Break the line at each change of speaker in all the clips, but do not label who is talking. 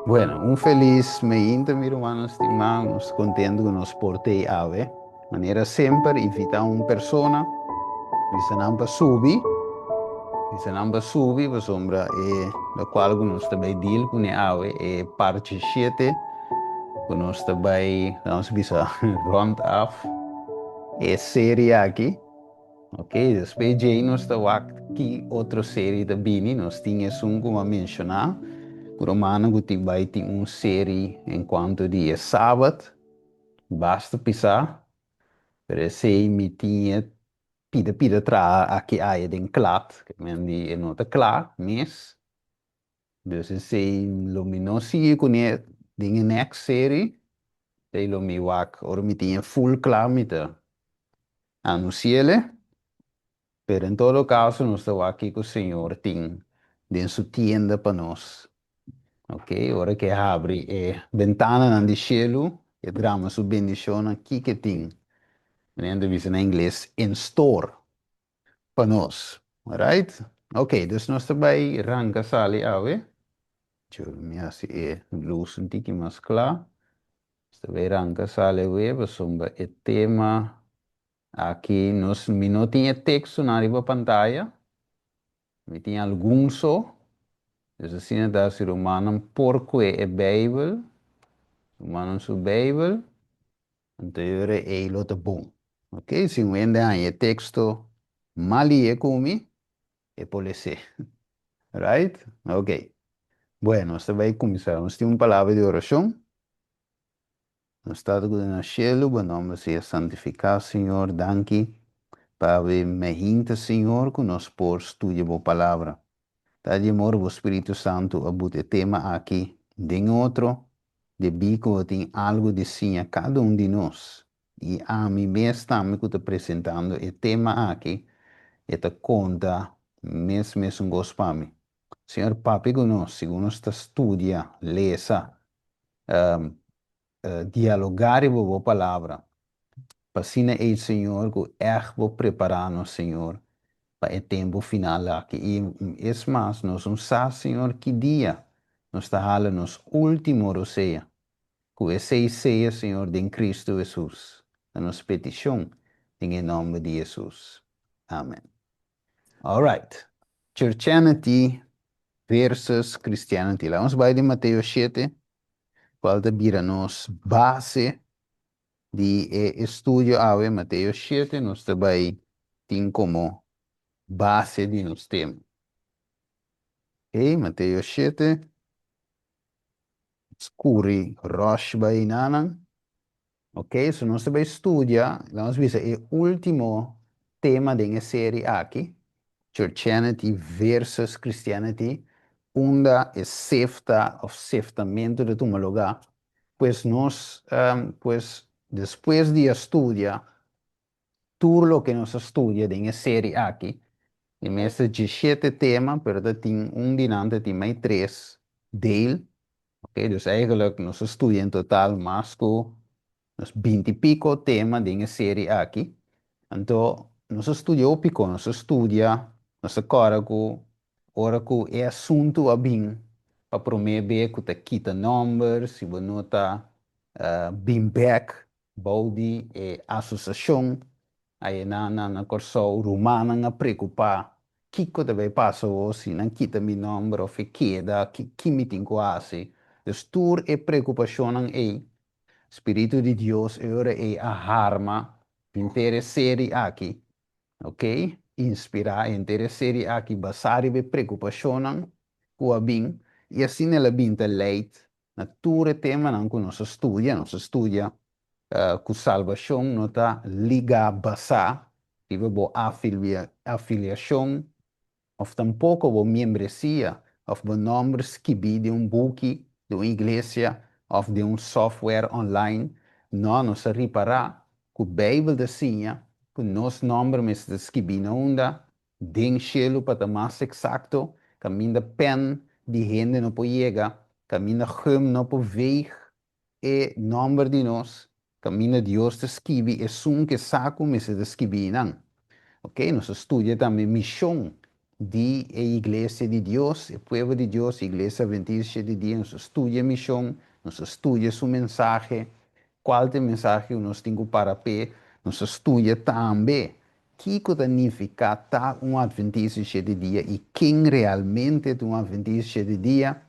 Bueno, un felis meinta mi rumannan stimá, nos ta contento cu nos por tei awe. Manera semper invita un persona, bisa nan pa subi, bisa nan pa subi pasobra e locual cu nos ta bay deal cune awe e parche shete cu nos ta bay, nos bisa rond af e serie aki. Ok, despues djei nos ta wak ki otro serie ta bini. Nos tin esun ku a menshoná, ku romano ku tin bai tin un serie en kuanto di e Sabat, basta pisá, pero esei mi tin e pida pida traha aki aya den klat, ke men di e no ta kla mes. Dus esei lo mi no sigui kuné den e next serie, esei lo mi wak ora mi tin e full kla mi ta anunciele. Pero en todo caso nos ta wak kiko Señor tin den su tienda pa nos. Ok, ora ke habri e bentananan di shelu, e drama su bendicionnan, kiko e tin? Nan ta bisa na ingles in store pa nos. Alright? Ok, dus nos ta bai ranka sali awe. Djobe mi hasi e lus un tiki mas kla. Nos ta bai ranka sali awe pasobra e tema aki nos, mi no tin e tekstonan riba pantaya. Mi tin algun so. Dus asina ta si rumannan por kue e Beibel, rumannan su Beibel, Anto e ora ei lo ta bon. Ok, si un hende haña e teksto mal lié ku mi, e por les'é. Right? Ok. Bueno, nos ta bai kuminsá. Nos tin un palabra di orashon. Nos Tata ku ta na shelu, bo nòmber sea santifiká, Señor. Danki pa awe mehinta, Señor, ku nos por studia bo palabra. Ta di amor bo Spiritu Santu a buta e tema aki den otro, debí ku bo tin algu di siña kada un di nos. I ami mes tambe ku ta presentando e tema aki, e ta konta mes mesun kos pa mi. Señor papia ku nos segun nos ta studia, lesa, dialogá riba bo palabra. Pa asina ei, Señor, ku ègt bo prepará nos, Señor, pa e tempu final aki. I es mas, nos no sa, Señor, ki dia nos ta hala nos último rosea. Ku esei sea, Señor, den Cristo Hesus. Ta nos petishon den e nòmber di Hesus. Amen. Alright. Churchianity versus Christianity. Laga nos bai den Mateo shete, kual ta bira nos base di e estudio awe, Mateo shete, nos ta bai tin komo base di nos tema. Ok, Mateo shete, nos kuri rush bai nanan. Ok, so nos ta bai studia, laga nos bisa e ultimo tema den e serie aki, Churchianity versus Christianity, unda e sefta of seftamento ta tuma lugar. Pues nos, pues despues di a studia tur loke nos a studia den e serie aki, di mester djeshete tema, pero ta tin un di nan ta tin mai tres deel, ok, dus eigenlijk nos a studia en total mas ku nos binti piko tema den e serie aki. Anto nos a studia hopi kon, nos a studia, nos a kòrda ku ora ku e asuntu a bin pa promé be ku ta kita nòmber si bo no ta bin bèk bou di e asosiashon ayena na na Kòrsou, rumannan a preokupá kiko ta bai pasa awor si nan kita mi nòmber òf e keda, ki mi tin ku hasi. Dus tur e preokupashonnan ei Spiritu di Dios e ora ei a harma henter e seri aki, ok, inspirá henter e seri aki basá riba e preokupashonnan ku a bin, i asina el a bin ta leid na tur e temanan ku nos a studia. Nos a studia ku salbashon no ta ligá basá riba bo afiliashon òf tampoko bo miembresia òf bo nòmber skibí den un buki di un iglesia òf den un software online. Nò, nos a ripará ku Beibel ta siña ku nos nòmber mester ta skibí na unda? Den shelu pa ta mas eksakto, kaminda pèn di hende no por yega, kaminda gum no por veeg e nòmber di nos, kaminda Dios ta skibi esun ke sa ku mester ta skibí nan. Ok, nos a studia tambe mishon di e Iglesia di Dios, e pueblo di Dios, Iglesia Adventista Shete Dia, nos a studia mishon, nos a studia su mensahe, kual ta e mensahe ku nos tin ku para p'e, nos a studia tambe kiko ta nifiká ta un Adventista di Shete Dia i ken realmente ta un Adventista di Shete Dia.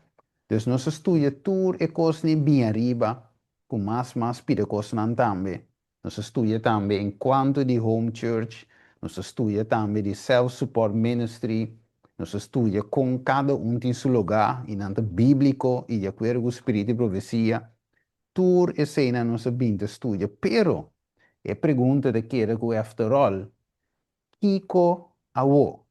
Dus nos a studia tur e kosnan bin ariba ku mas mas pida kosnan tambe. Nos a studia tambe en cuanto di home church, nos a studia tambe di self support ministry, nos a studia con cada un tin su logá y nan ta biblico y di acuerdo cu spirito di profecia. Tur eseinan nos a bin ta studia. Pero e pregunta ta keda cu after all, Kiko awo?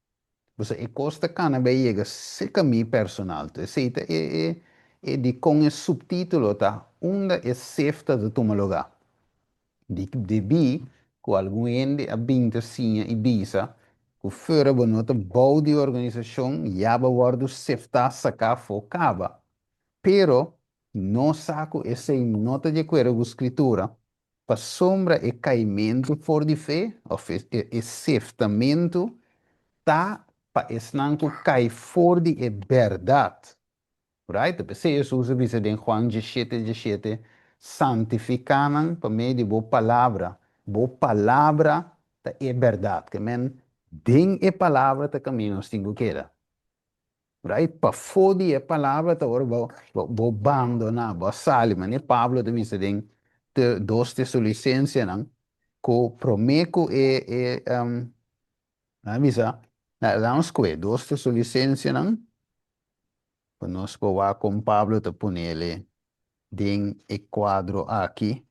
Pasobra e kos ta kana bai yega seka mi personal. Esei ta e e e dikon e suptitulo ta Unda e sefta ta tuma lugá. Di debí ku algun hende a bin ta siña i bisa ku fura bo no ta bou di organisashon ya bo wòrdu seftá saká afó kaba. Pero nos sa ku esei no ta di akuerdo ku Skritura. Pasobra e kaimentu for di fe, òf e seftamentu, ta pa esnan ku kai for di e bèrdat. Right? Ta p'esei Hesus a bisa den Juan diesshete diesshete, Santifiká nan pa medio di bo palabra, bo palabra ta e bèrdat. Ke men, den e palabra ta kaminda nos tin ku keda. Right? Pafó di e palabra ta ora bo bo bandoná, bo a sali. Manera Pablo ta bisa den te dos Tesolisensenan ku promé ku e e nan a bisa, laga nos skohe dos Tesolisensenan pa nos por wak kon Pablo ta ponele den e kuadro aki.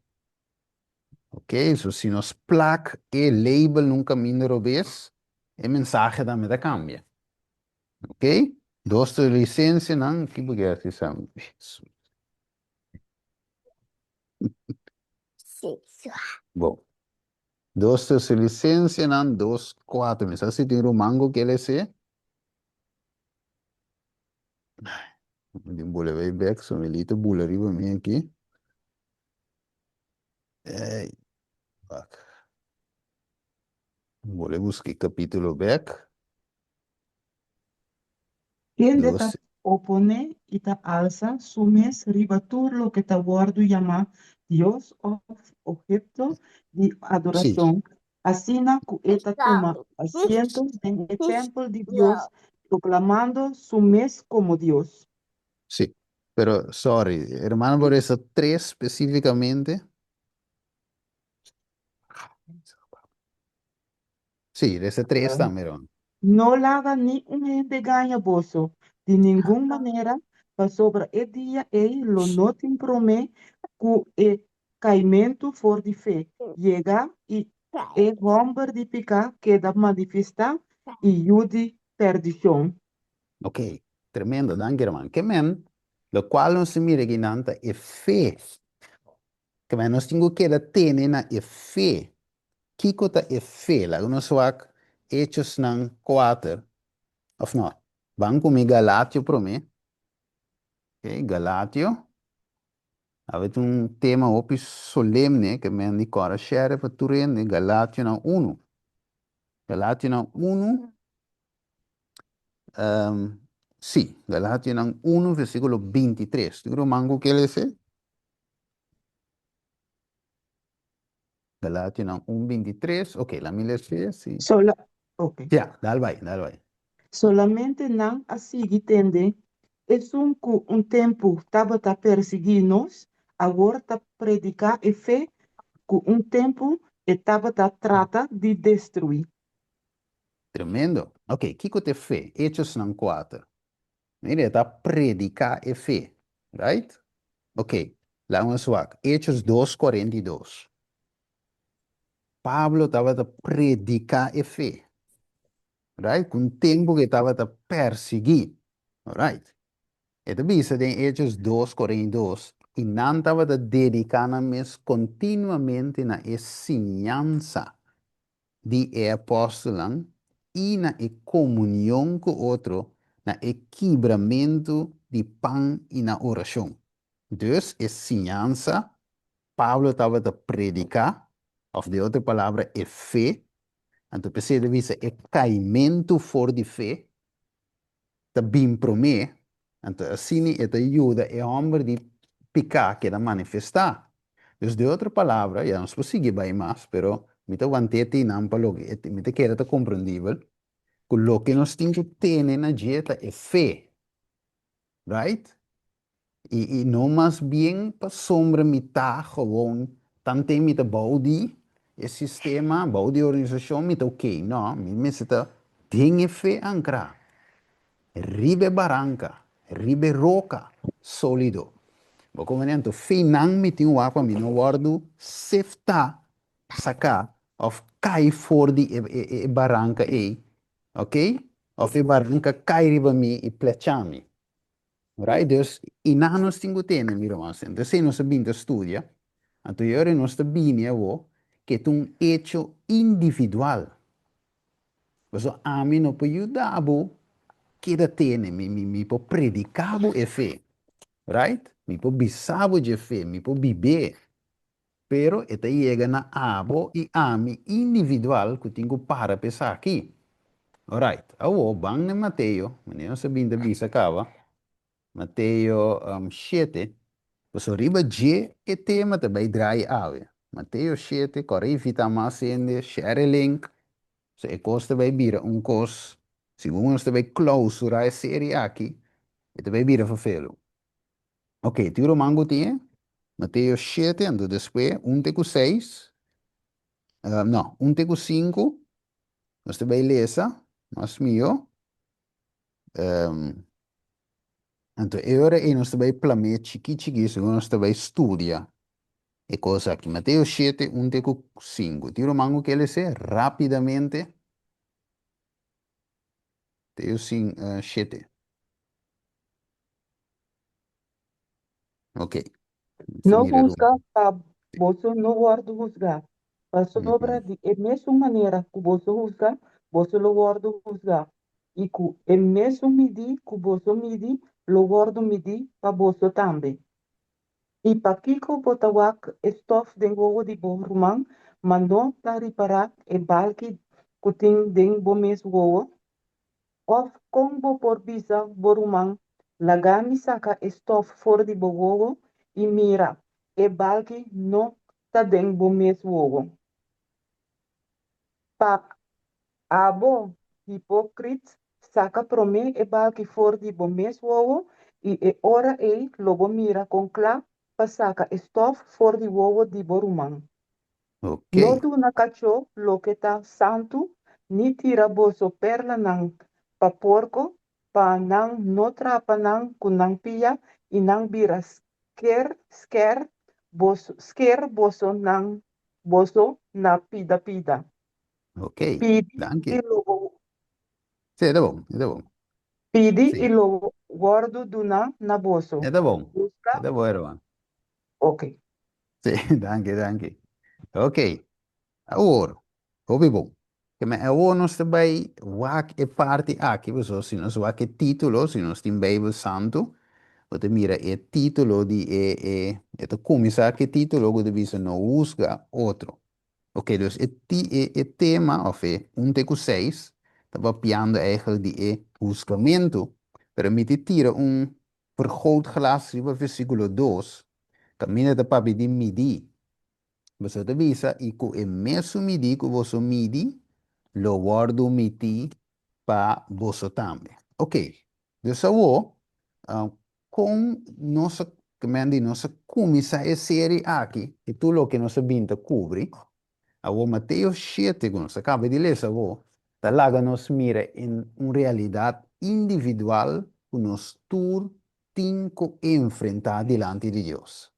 Ok, so si nos plak e label na un kaminda robes, e mensahe tambe ta kambia. Ok, dos ta licencianan, ki bo kier hasi sa? Bon, dos ta su licencianan, dos cuatro, mi sa si tin ruman cu kier lese. Mi tin bula bay bek, so mi lita bula riba mi aki. Ey, wak. Bula busca e capitulo bek.
Kende ta
Dos.
oponé i ta alsa su mes riba tur loke ta wòrdu yamá dios òf opheto di adorashon, asina ku e ta tuma asiento den e tèmpel di Dios, proklamando su mes komo Dios.
Sí, pero sorry, hermano por resa tres spesífikamente. Sí, resa tres tambe, hermano.
No laga ni un hende gaña boso di ningun manera, pasobra e dia ei lo no tin promé ku e kaimentu for di fe yega i e hòmber di piká keda manifestá i yu di pèrdishon.
Ok, tremendo, danki hermano. Ke men, lokual nos ta mira akinan ta e fe. Ke men nos tin ku keda tene na e fe. Kiko ta e fe? Laga nos wak Hechosnan kuater, òf no, ban ku mi Galatio promé. Ok, Galatio. Awe ta un tema hopi solemne ke men di kòrda share pa tur hende, Galationan unu. Galationan unu, sí, Galationan unu versíkulo 23. Tin ruman ku ke lese? Galationan un 23, ok, la mi lese, sí.
Sola, ok.
Ya, dal bai, dal bai.
Solamente nan a sigui tende, Esun ku un tempu tabata persiguí nos, awor ta prediká e fe ku un tempu e tabata trata di destruí.
Tremendo. Ok, kiko ta e fe? Hechosnan kuater. Mira, e ta prediká e fe. Right? Ok, laga nos wak. Hechos dos 42. Pablo tabata prediká e fe. Right? Ku un tempu ku e tabata persiguí. Alright. E ta bisa den Hechos dos 42, i nan tabata dediká nan mes kontinuamente na e siñansa di e apòstelnan i na e komunion ku otro, na e kibramentu di pan i na orashon. Dus, e siñansa Pablo tabata prediká, òf di otro palabra, e fe. Anto p'esei ta bisa e kaimentu for di fe ta bin promé, anto asina e ta yuda e hòmber di piká keda manifestá. Dus di otro palabra, ya nos por sigui bai mas, pero mi ta want'é teinan pa loke mi ta kere ta komprendibel, ku loke nos tin ku tene na dje ta e fe. Right? I i no mas bien pasobra mi ta gewoon tanten mi ta bou di e sistema, bou di e organisashon mi ta oké. No, mi mester ta den e fe ankrá, riba e baranka, riba e roka sólido. Bo komprendé? Anto fenan mi tin wak pa mi no wòrdu seftá, saká òf kai for di e e e baranka ei, oké? Òf e baranka kai riba mi i plechá mi. Right? Dus, i nan nos tin ku tene, mi ruman. Entonces, nos a bin ta studia, anto e ora nos ta bini awo ke ta un hecho individual. Pasobra ami no por yuda bo keda tene, mi, mi, mi por prediká bo e fe. Right? Mi por bisa bo dje fe, mi por bib'é. Pero e ta yega na abo i ami individual ku tin ku para pa esaki. Alright, awor ban na Mateo, manera nos a bin ta bisa kaba, Mateo shete, pasobra riba dje e tema ta bai draai awe. Mateo shete, kòrda invitá mas hende, share e link, so e kos ta bai bira un kos, segun nos ta bai klousurá e serie aki, e ta bai bira ferfelu. Ok, tin ruman ku tin e? Mateo shete, anto despues un te ku seis, no, un te ku sinku, nos ta bai lesa mas mihó. Anto e ora ei nos ta bai plam'é chikí chikí segun nos ta bai studia e kos aki. Mateo shete, un te ku sinku. Tin ruman ku ke les'é rápidamente? Mateo shete. Ok.
No husga pa boso no wòrdu husgá. Pasobra di e mesun manera ku boso husga, boso lo wòrdu husgá, i ku e mesun midí ku boso midi lo wòrdu midí pa boso tambe. I pakiko bo ta wak e stòf den wowo di bo ruman, ma no ta ripará e balki ku tin den bo mes wowo? Òf kon bo por bisa bo ruman, Laga mi saka e stòf for di bo wowo, i mira, e balki no ta den bo mes wowo? Pa abo, hipókrit, saka promé e balki for di bo mes wowo, i e ora ei lo bo mira kon kla pa saka e stòf for di wowo di bo ruman.
Ok.
No duna kachó loke ta santu, ni tira boso perlanan pa porko, pa nan no trapa nan ku nan pia i nan bira sker sker boso sker boso nan boso na pida pida.
Ok,
Pidi
danki.
i lo bo
Sí, e ta bon, e ta bon.
pidi
Sí.
i lo wòrdu duná na boso.
E ta bon,
Buska
e ta bon, herman.
Ok.
Sí, danki, danki. Ok, awor, hopi bon. Ke men awor nos ta bai wak e parti aki, pasobra si nos wak e título, si nos tin Beibel Santu, bo ta mira e título di e, e, e ta kuminsá ku e título ku ta bisa No husga otro. Ok, dus e ti, e, e tema, òf e un te ku seis, ta papiando eigenlijk di e husgamentu, pero mi ta tira un vergrootglas riba versíkulo dos, kaminda ta papia di midí. Boso ta bisa, I ku e mesun midí ku boso midi, lo wòrdu mití pa boso tambe. Oké, dus awor, kon nos a, men di nos a kuminsá e seri aki, i tur loke nos a bin ta kubri, Awor Mateo shete ku nos a kaba di lesa awor ta laga nos mira en un realidat individual ku nos tur tin ku enfrentá dilanti di Dios.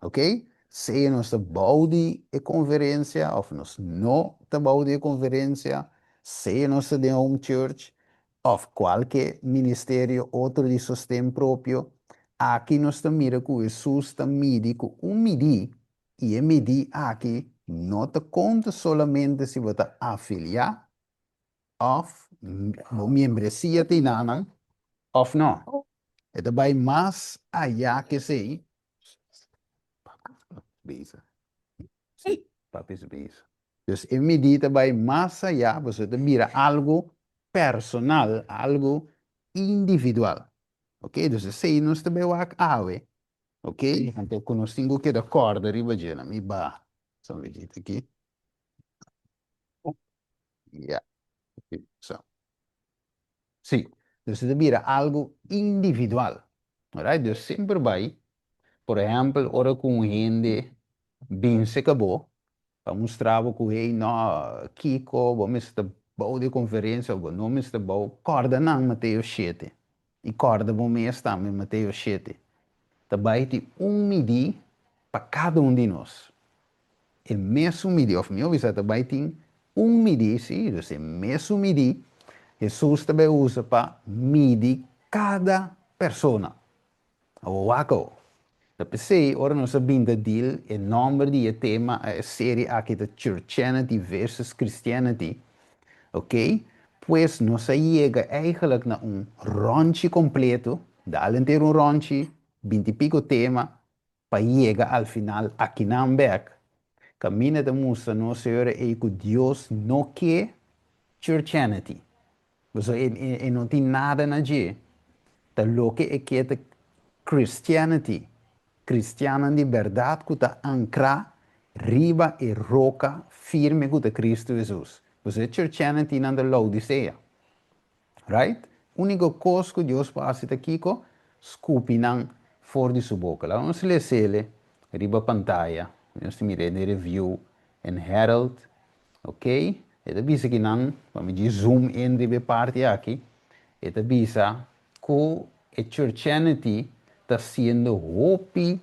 Ok? Sea nos ta bou di e konferensia òf nos no ta bou di e konferensia, sea nos ta den home church òf kualke ministerio otro di sosten propio, aki nos ta mira ku Hesus ta midi ku un midí I e midí aki no ta konta solamente si bo ta afiliá òf bo miembresia ta enanan òf no. E ta bai mas ayá ke esei. Papi is bezig. Sí, papi is bezig. Dus e midí ta bai mas ayá, pasobra ta bira algu personal, algu individual. Ok, dus esei nos ta bai wak awe. Ok, anto ku nos tin ku keda kòrda riba dje. Na mi baha sa un bichito aki. Ya, so. Sí, dus e ta bira algu individual. Alright, dus semper bai, por ehèmpel, ora ku un hende bin seka bo, pa mustra bo ku hey no, kiko, bo mester ta bou di konferensia òf bo no mester bou, kòrda nan Mateo 7 i kòrda bo mes tambe Mateo 7. Ta bai tin un midí pa kada un di nos. E mesun midí, òf mihó bisa ta bai tin un midí, sí, dus e mesun midí Hesus ta bai usa pa midi kada persona. Awor wak awor. Ta p'esei ora nos a bin ta deal e nòmber di e tema, e serie aki ta Churchianity versus Christianity, ok, pues nos a yega eigenlijk na un rònchi kompleto, dal henter un rònchi, binti piko tema, Pa yega al final akinan bek, kaminda ta mustra nos e ora ei ku Dios no ke churchianity. Pasobra e e no tin nada na dje. Ta loke e ke ta Christianity, kristiannan di bèrdat ku ta ankrá riba e roka firme ku ta Kristu Hesus. Pasobra e churchianitynan ta Laodisea. Right? Úniko kos ku Dios por hasi ta kiko? Skupi nan for di su boka. Laga nos les'ele riba pantaya. Nos ta mir'é den Review and Herald. Ok. E ta bisa ki nan, pa mi djis zoom in riba e parti aki, e ta bisa ku e churchianity ta hasiendo hopi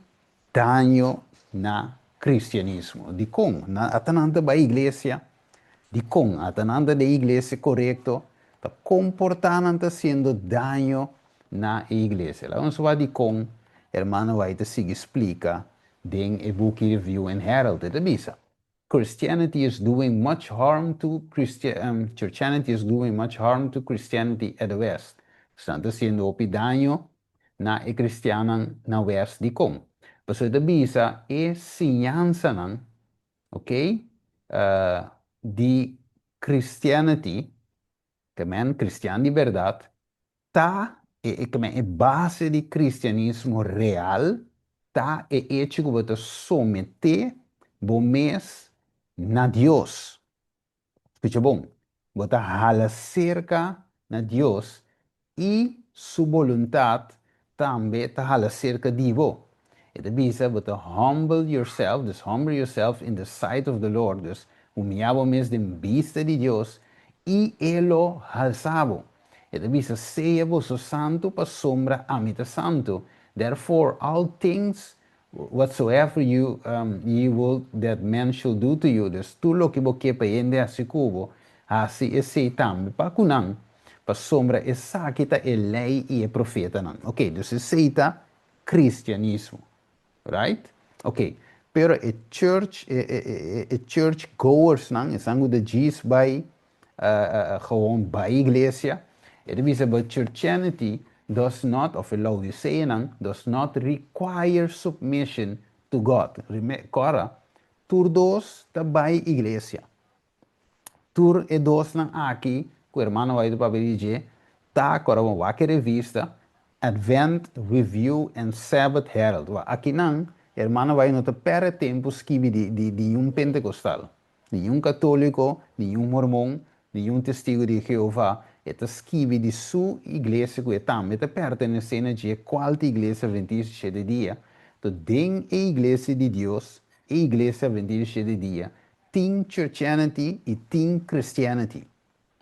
Daño na cristianismo. Dikon? Ata nan ta bai iglesia. Dikon? Ata nan ta den iglesia korekto. Ta komportá nan ta hasiendo daño na e iglesia. Laga nos wak dikon hermano White ta sigui splika den e buki Review and Herald. E ta bisa, Christianity is doing much harm to Churchianity is doing much harm to Christianity at the West. Nan ta hasiendo hopi daño na e kristiannan na West. Dikon? Pasobra e ta bisa e siñansanan, ok, di Christianity, ke men kristian di bèrdat, ta e ke men e base di kristianismo real ta e echo ku bo ta someté bo mes na Dios. Skucha bon, bo ta hala serka na Dios i Su boluntat tambe ta hala serka di bo. E ta bisa bo ta humble yourself, dus humble yourself in the sight of the Lord, dus humiá bo mes den bista di Dios i E lo halsa bo. E ta bisa sea boso santu pasobra ami ta santu. Therefore all things Whatsoever you ye would that men should do to you, dus tur loke bo ke pa hende hasi ku bo, hasi esei tambe pa ku nan, pasobra esaki ta e lei i e profetanan. Ok, dus esei ta cristianismo, right? Ok, pero e church, e e e e church goersnan, esnan ku ta djis bai gewoon bai iglesia, e ta bisa but churchianity does not, of e Laodiceanan, does not require submission to God. Kora, tur dos ta bai iglesia. Tur e dosnan aki ku hermano White ta papia di dje ta, kora bo wak e revista, Advent Review and Sabbath Herald. Wak, akinan hermano White no ta perde tempu skibi di di un Pentecostal. Niun katóliko, niun mormon, niun Testigu di Jehová, e ta skibi di su iglesia ku e tambe ta pertenesé na dje, kual ta Iglesia Adventista di Shete Dia. To den e Iglesia di Dios, e Iglesia Adventista di Shete Dia, tin Churchianity i tin Christianity.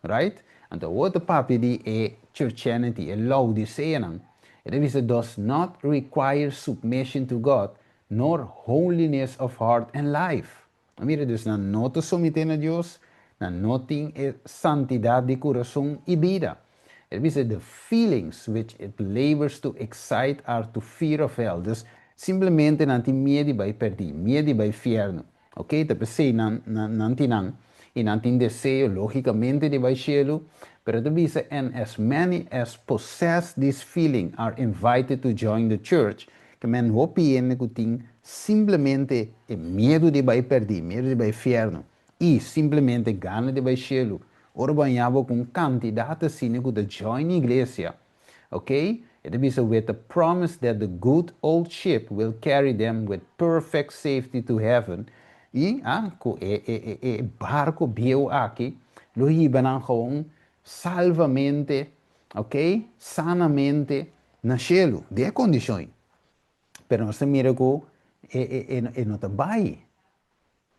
Right? Anto awor ta papia di e Churchianity, e Laodiceanan. E ta bisa does not require submission to God, nor holiness of heart and life. A mira, dus nan no ta someté na Dios, nan no tin e santidat di kurason i bida. E ta bisa the feelings which it labors to excite are to fear of hell. Dus simplemente nan tin miedu di bai pèrdí, miedu di bai fièrnu. Ok, ta p'esei nan nan tin nan i nan tin deseo lógikamente di bai shelu, pero ta bisa and as many as possess this feeling are invited to join the church, ke men hopi hende ku tin simplemente e miedu di bai pèrdí, miedu di bai fièrnu. I simplemente gana di bai shelu. Ora bo haña bo ku un kantidat asina ku ta join iglesia, ok? E ta bisa with the promise that the good old ship will carry them with perfect safety to heaven. I ah, ku e e e e barko bieu aki lo hiba nan gewoon salvamente, ok, sanamente na shelu, den e kondishon ei. Pero nos ta mira ku e e e e no ta bai.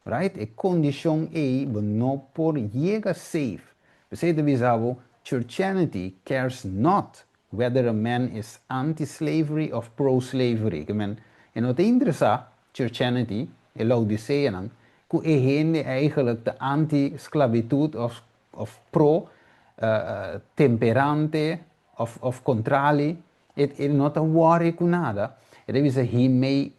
Right? E kondishon ei bo no por yega safe. P'esei ta bisa bo, Churchianity cares not whether a man is anti-slavery of pro-slavery. Ke men, e no ta interesá Churchianity, e Laodiceanan, ku e hende eigenlijk ta anti-sklabitut of of pro temperante of of kontrali. E e no ta worry ku nada. E ta bisa he may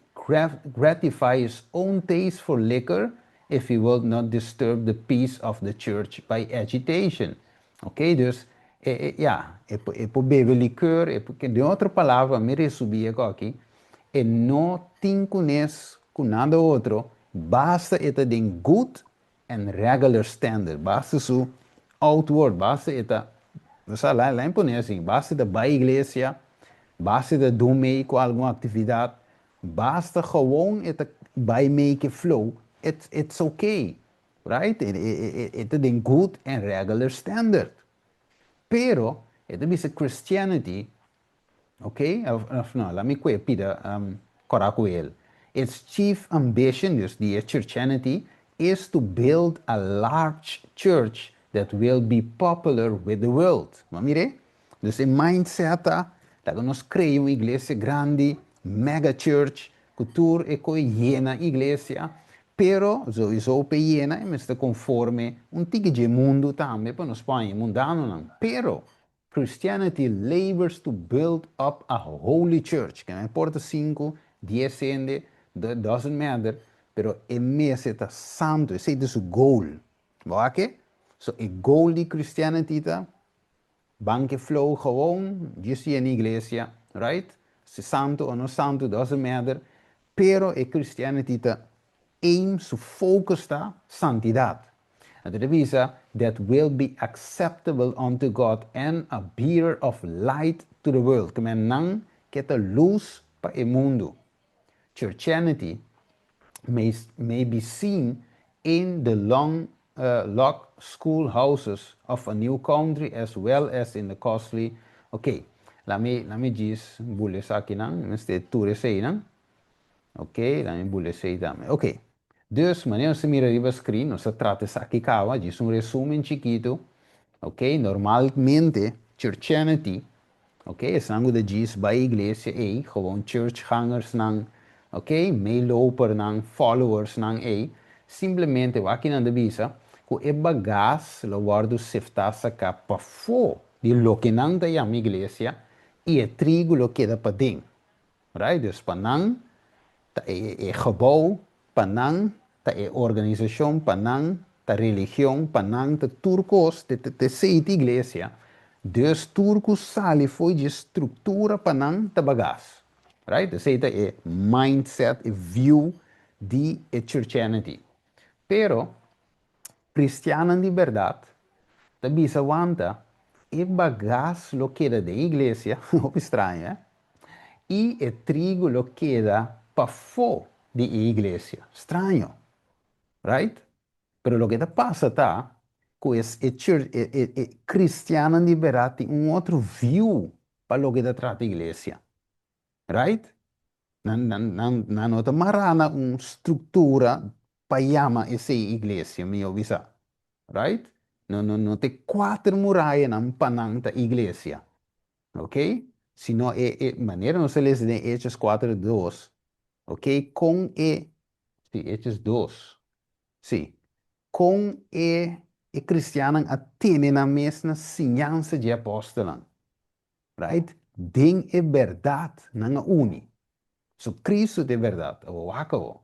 gratify his own taste for liquor if he will not disturb the peace of the church by agitation. Ok, dus e e ya, e por e por bebe likeur, e por, den otro palabra mi resumí e koki, e no tin kunes ku nada otro, basta e ta den good and regular standard, basta su outward, basta e ta, bo sa, laat mi pone asin, basta e ta bai iglesia, basta e ta dun mee ku algun aktividat, basta gewoon e ta bai mee ku e flow, it's it's okay, right? E e e ta den good and regular standard. Pero e ta bisa Christianity. Ok, of no, laat mi kue pida kora ku el. Its chief ambition, dus di e churchianity, is to build a large church that will be popular with the world. Bo a mir'é? Dus e mindset ta, laga nos krea un iglesia grandi, mega church, ku tur e koe yena iglesia, pero souiso p'e yena e mester konforme un tiki dje mundu tambe pa nos por haña e mundanonan. Pero, Christianity labors to build up a holy church, ke no importa sinku, dies hende, doesn't matter, pero e mester ta santu, esei ta su goal. Bo wak ke? So e goal di Christianity ta ban ke flow gewoon, djis yena iglesia, right? Si santu o no santu doesn't matter, pero e Christianity ta aim, su focus ta santidad. Anto ta bisa, that will be acceptable unto God and a bearer of light to the world, ke men nan ke ta lus pa e mundu. Churchianity may may be seen in the long log school houses of a new country as well as in the costly, ok, lami lami djis bula esakinan, mester tur eseinan, ok, lami bula esei tambe, ok. Dus, manera nos ta mira riba screen, nos ta trata esaki caba, djis un resumen chikitu, ok, normalmente churchianity, ok, esnan cu ta djis bay iglesia ey, gewoon churchgangersnan, ok, meelopernan, followersnan ey, simplemente wak kinan ta bisa cu e bagas lo wordo sifta saca pafo di loke nan ta yama iglesia y e trigo lo keda paden. Right? Dus pa nan ta e e gebouw, pa nan ta e organisacion, pa nan ta religion, pa nan ta tur cos, te te esey ta iglesia. Dus tur cu sali fo'i dje structura pa nan ta bagas. Right? Esey ta e mindset, e view di e churchianity. Pero Cristiannan di berdad ta bisa wanta e bagas lo keda den iglesia, hopi straño eh, y e trigo lo keda pafó di e iglesia. Straño, right? Pero loke ta pasa ta cu e e e cristiannan di berdad tin un otro view pa loke ta trata iglesia, right? Nan, nan, nan, nan no ta mará na un struktura pa yama esei iglesia, mihó bisa. Right? No, no, no ta e kuater murayanan pa nan ta iglesia. Ok? Sino e, e manera nos ta lesa den Hechos 4:2, ok, kon e, sí, Hechos 2, sí, kon e, e kristiannan a tene nan mes na siñansa dje apòstelnan. Right? Den e bèrdat nan a uni. So Cristo ta e bèrdat. Awor wak awor.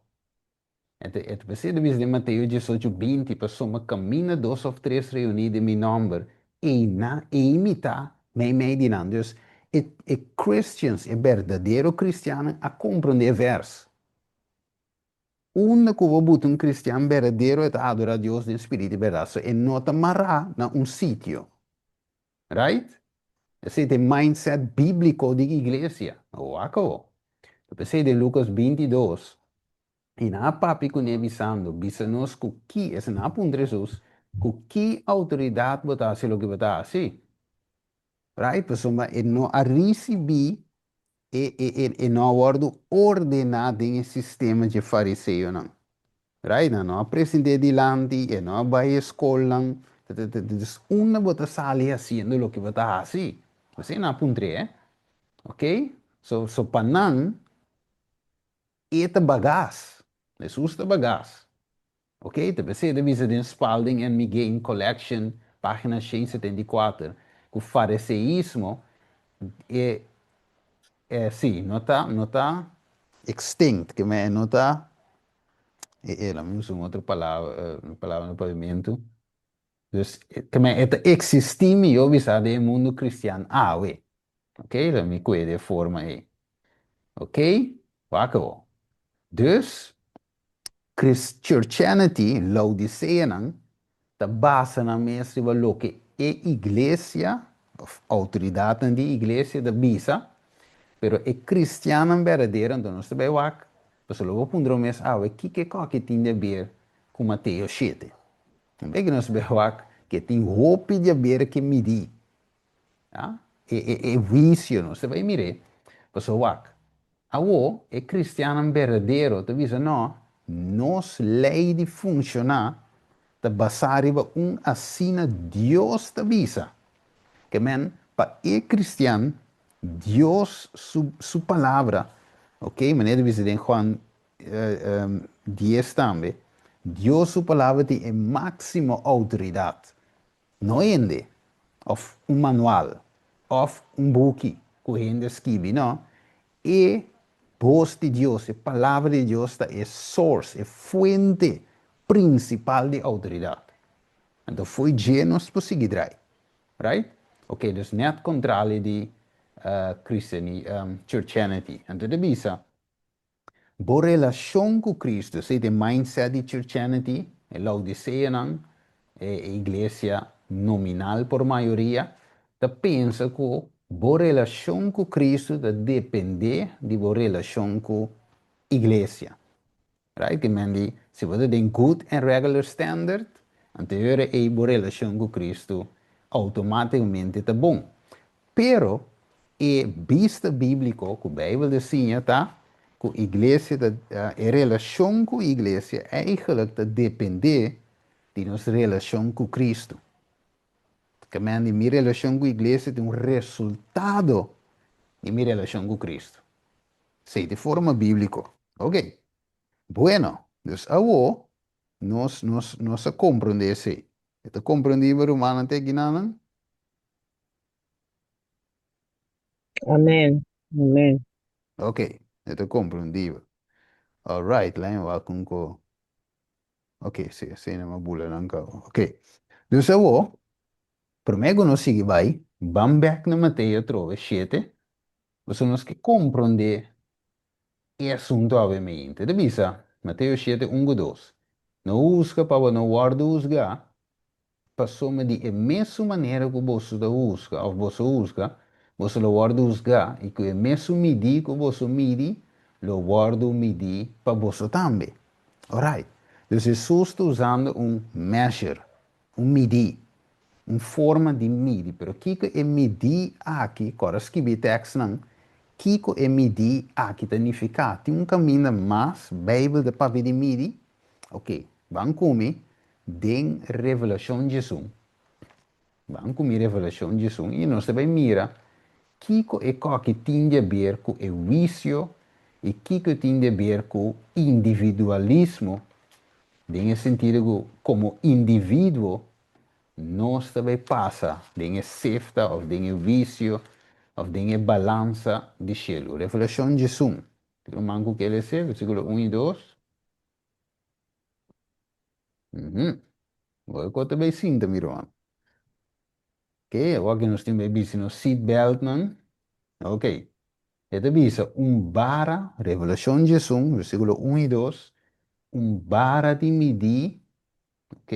E ta e ta p'esei ta bisa den Mateo 18, 20, Pasobra kaminda dos òf tres reuní den mi nòmber, einan, ei mi ta meimei di nan. Dus, e e Christians, e berdadero kristiannan a komprondé e vèrs. Unda ku bo buta un kristian berdadero e ta adorá Dios den spiritu i bèrdat. So e no ta mará na un sitio. Right? Esei ta e mindset bíbliko di iglesia. Wak awor. P'esei den Lukas 22, i nan a papia kuné bisando, Bisa nos ku ki, esei nan a puntra Hesus, ku ki outoridat bo ta hasi loke bo ta hasi? Right? Pasobra e no a risibí, e, e, e, e no a wòrdu ordená den e sistema dje fariseonan. Right? Nan no a present'é dilanti, e no a bai e skolnan. Dus unda bo ta sali hasiendo loke bo ta hasi? Asina nan a puntr'é, eh. Ok? So, so pa nan, e ta bagas. Hesus ta bagas. Ok, ta p'esei ta bisa den Spalding and Migain Collection, página 174, ku fariseísmo e, e sí, no ta, no ta extinct, ke men e no ta, e, e, laat mi usa un otro palabra, un palabra na papiamentu. Dus, ke men e ta eksistí mihó bisa den e mundu kristian awe. Ok, laat mi kue den e forma ei. Ok, wak awor. Dus, Churchianity, Laodiceanan, ta basa nan mes riba loke e iglesia of outoridatnan di iglesia ta bisa, pero e kristiannan berdadero, anto nos ta bai wak, pasobra lo bo puntra bo mes awe, kiko e koki tin di aber ku Mateo shete? Un bes ku nos bai wak ke tin hopi di aber ke midi, ya, e e e huisio, nos ta bai mir'é, pasobra wak, Awor, e kristiannan berdadero ta bisa, No, nos lei di funshoná ta basá riba un asina Dios ta bisa. Ke men, pa e kristian, Dios su su Palabra, ok, manera ta bisa den Juan dies tambe, Dios su Palabra tin e máksimo outoridat. No hende, òf un manual, òf un buki ku hende a skibi, no. E bos di Dios, e Palabra di Dios ta e source, e fuente prinsipal di outoridat. Anto fo'i dje nos por sigui drai. Right? Ok, dus nèt kontrali di Christiani, Churchianity. Anto ta bisa, Bo relashon ku Kristu, esei ta e mindset di Churchianity, e Laodiceanan, e iglesia nominal por mayoria, ta pensa ku bo relashon ku Kristu ta dependé di bo relashon ku iglesia. Right? Ke men di, si bo ta den good and regular standard, anto e ora ei bo relashon ku Kristu outomátikamente ta bon. Pero e bista bíbliko ku Beibel ta siña ta ku iglesia ta, e relashon ku iglesia eigentlik ta dependé di nos relashon ku Kristu. Kemende di mi relashon ku iglesia ta un resultado di mi relashon ku Kristu. Esei ta e forma bíbliko. Oke. Bueno, dus awo nos nos nos a komprondé esei. E ta komprondí bo rumannan te akinanan?
Amen. Amen.
Ok, e ta komprondibel. Alright, laat me wak un ko. Ok, si, asina mi a bula nan kaba. Ok. Dus awor, promé ku nos sigui bai, ban bèk na Mateo atrobe shete, pasobra nos ke komprondé e asuntu awe mente. E ta bisa, Mateo shete, un ku dos, No husga pa bo no wòrdu husgá, Pasobra di e mesun manera ku boso ta husga òf boso husga, boso lo wòrdu husgá, i ku e mesun midí ku boso midi, lo wòrdu midí pa boso tambe. Orait, dus Hesus ta usando un measure, un midí, un forma di midi. Pero kiko e midí aki, kòrda skibi e tèkstnan, kiko e midí aki ta nifiká? Tin un kaminda mas Beibel ta papia di midi? Oke, ban ku mi den Revelashon 11. Ban ku mi Revelashon 11 i nos ta bai mira kiko e koki tin di aber ku e huisio i kiko e tin di aber ku individualismo den e sentido ku komo individuo nos ta bai pasa den e sefta òf den e huisio òf den e balansa di shelu. Revelashon 11. Tin un man ku ke lese versíkulo un i dos. Mhm. Bo ko ta bay sinta mi ruman. Ok, awor ki nos tin bay bisti nos seat belt nan. Ok. E ta bisa un bara, Revelashon 11, versíkulo un i dos, Un bara di midí, ok,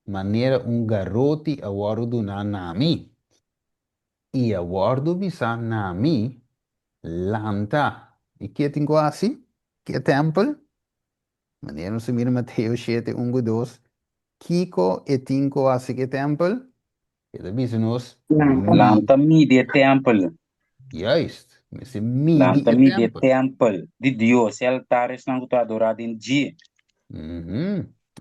manera un garoti a wòrdu duná na mi, i a wòrdu bisá na mi, Lanta. I ke tin ku hasi? Ke tèmpel? Manera nos a mira Mateo shete, un ku dos, kiko e tin ku hasi ku e tèmpel? E ta bisa nos,
Lanta.
Mi.
Lanta midi e tèmpel.
Juist, mester midi
Lanta
e
midi e
tèmpel.
tèmpel di Dios, e altar esnan ku ta adorá den dje.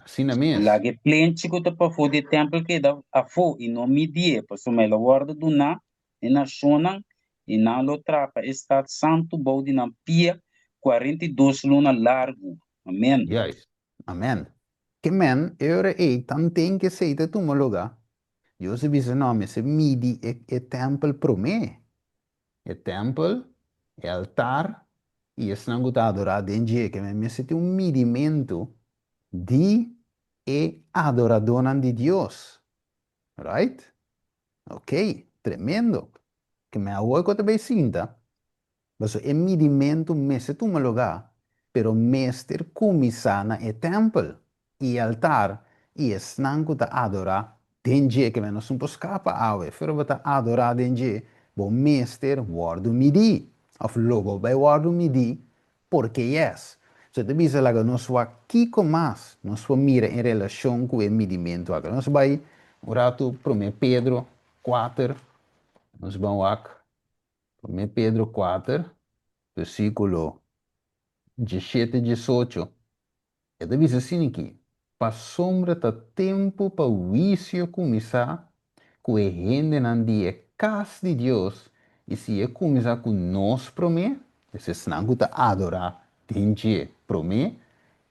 Asina mes.
Laga e plenchi ku ta pafó di e tèmpel keda afó i no midié, pasobra el a wòrdu duná e nashonnan, i nan lo trapa e stat santu bou di nan pia 42 luna largu. Amèn.
Juist. Amèn. Ke men, e ora ei tanten ku esei ta tuma lugá, Dios a bisa, No, mester midi e e tèmpel promé. E tèmpel, e altar i esnan ku ta adorá den dje. Ke men mester tin un midimentu di e adoradónan di Dios. Right? Ok, tremendo. Ke men awor ku ta bai sinta, Pasobra e midimentu mester tuma lugá, pero mester kuminsá na e tèmpel i e altar i esnan ku ta adorá den dje. Ke men nos no por skapa awe. Pero bo ta adorá den dje, bo mester wòrdu midí, òf lo bo bai wòrdu midí porke yes. So e ta bisa laga nos wak kiko mas nos por mira en relashon ku e midimentu aki. Nos bai un ratu Promé Pedro kuater, nos ban wak Promé Pedro kuater, versíkulo 17, 18, e ta bisa asina aki, Pasobra ta tempu pa huisio kuminsá ku e hendenan di e kas di Dios, i si e kuminsá ku nos promé, es esnan ku ta adorá den dje promé,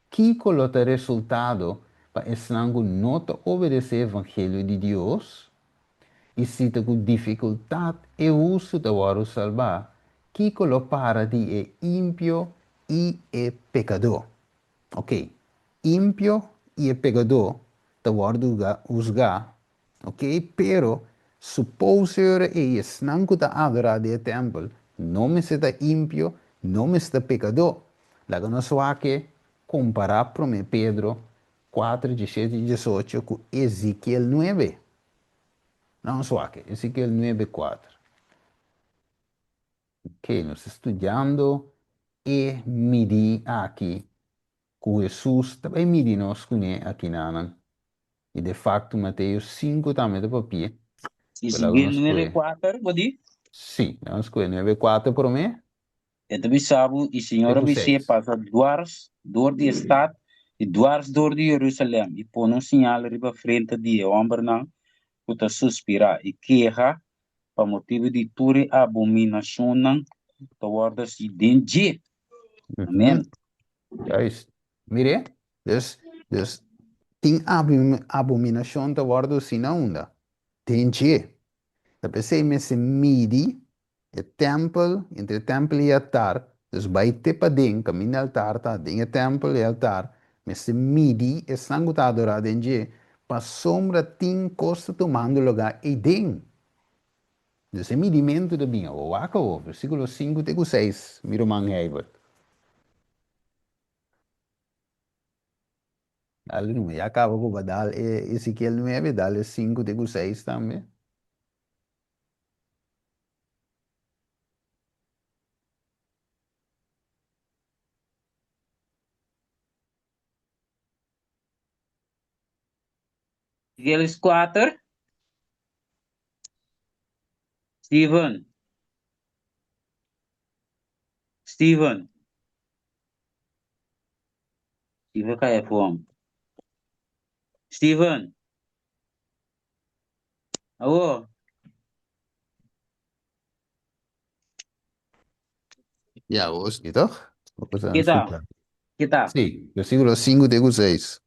kiko lo ta resultado pa esnan ku no ta obedesé evangelio di Dios? I si ta ku difikultat e hustu ta wòrdu salbá, kiko lo para di e impio i e pekadó? Oke, impio i e pekadó ta wòrdu husgá, oke, pero supose ora ei esnan ku ta adorá den e tèmpel no mester ta impio, no mester ta pekadó. Laga nos wak e kompará Promé Pedro 4, 17 i 18 ku Ezekiel 9. Nos wak Ezekiel 9, 4. Ok, nos ta studiando e midi aki ku Hesus ta bai midi nos kuné akinanan. I de fakto Mateo 5 tambe ta papia. Pero laga
Ezekiel
nos
9,
kohe.
4, bo di?
Sí, laga nos kohe 9, 4 promé.
E ta bisa bo, i Señor a
Te ku
bis'é,
seis.
Pasa duars dor di e stat i duars dor di Jerusalèm, i pone un siñal riba frente di e hòmbernan ku ta suspirá i keha pa motibu di tur e abominashonnan ku ta wòrdu hasí den dje. Amèn.
Juist. Mir'é? Dus, dus tin abominashon ta wòrdu hasí na unda? Den dje. Ta p'esei mester midi E tèmpel, entre e tèmpel i e altar, dus bai te paden, kaminda e altar ta, den e tèmpel i e altar, mester midi esnan ku ta adorá den dje, pasobra tin kos ta tumando lugá eiden. Dus e midimentu ta bin awor. Wak awor, versíkulo sinku te ku seis, mi ruman Heibert. Dale numa, ya kaba ku bo dal e Ezekiel nuebe, dal e sinku te ku seis tambe.
Ezekiel 4. Steven. Steven. Steven kaya fom. Steven. Awo.
Ja, vos niet, toch? We zijn
Kita.
escuchando.
Kita.
Sí, versículo 5 te ku 6.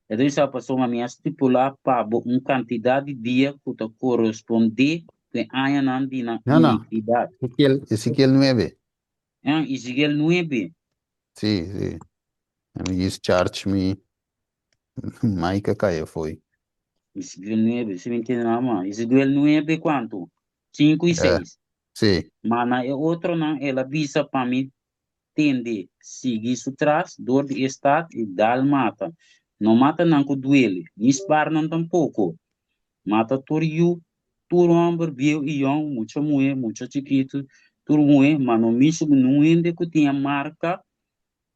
E ta bisa pasobra mi a stipulá pa bo un kantidat di dia ku ta korespondé ku e añanan di nan
No, no.
inikidat.
Ezequiel, Ezequiel 9.
Ah, Ezequiel 9.
Sí, sí. Let me just charge me. Mic a kai afoi.
Ezequiel 9, si mi ntende nada mas. Ezequiel 9 kuantu? 5 i
Eh,
6.
sí.
Ma na e otronan el a bisa pa mi. tende sigui su tras dor di e stat i dal mata. No mata nan ku duele, ni spar nan tampoko. Mata tur yu, tur hòmber, bieu i yòn, mucha muhé, mucha chikitu, tur muhé, ma no mishi ku niun hende ku tin e marka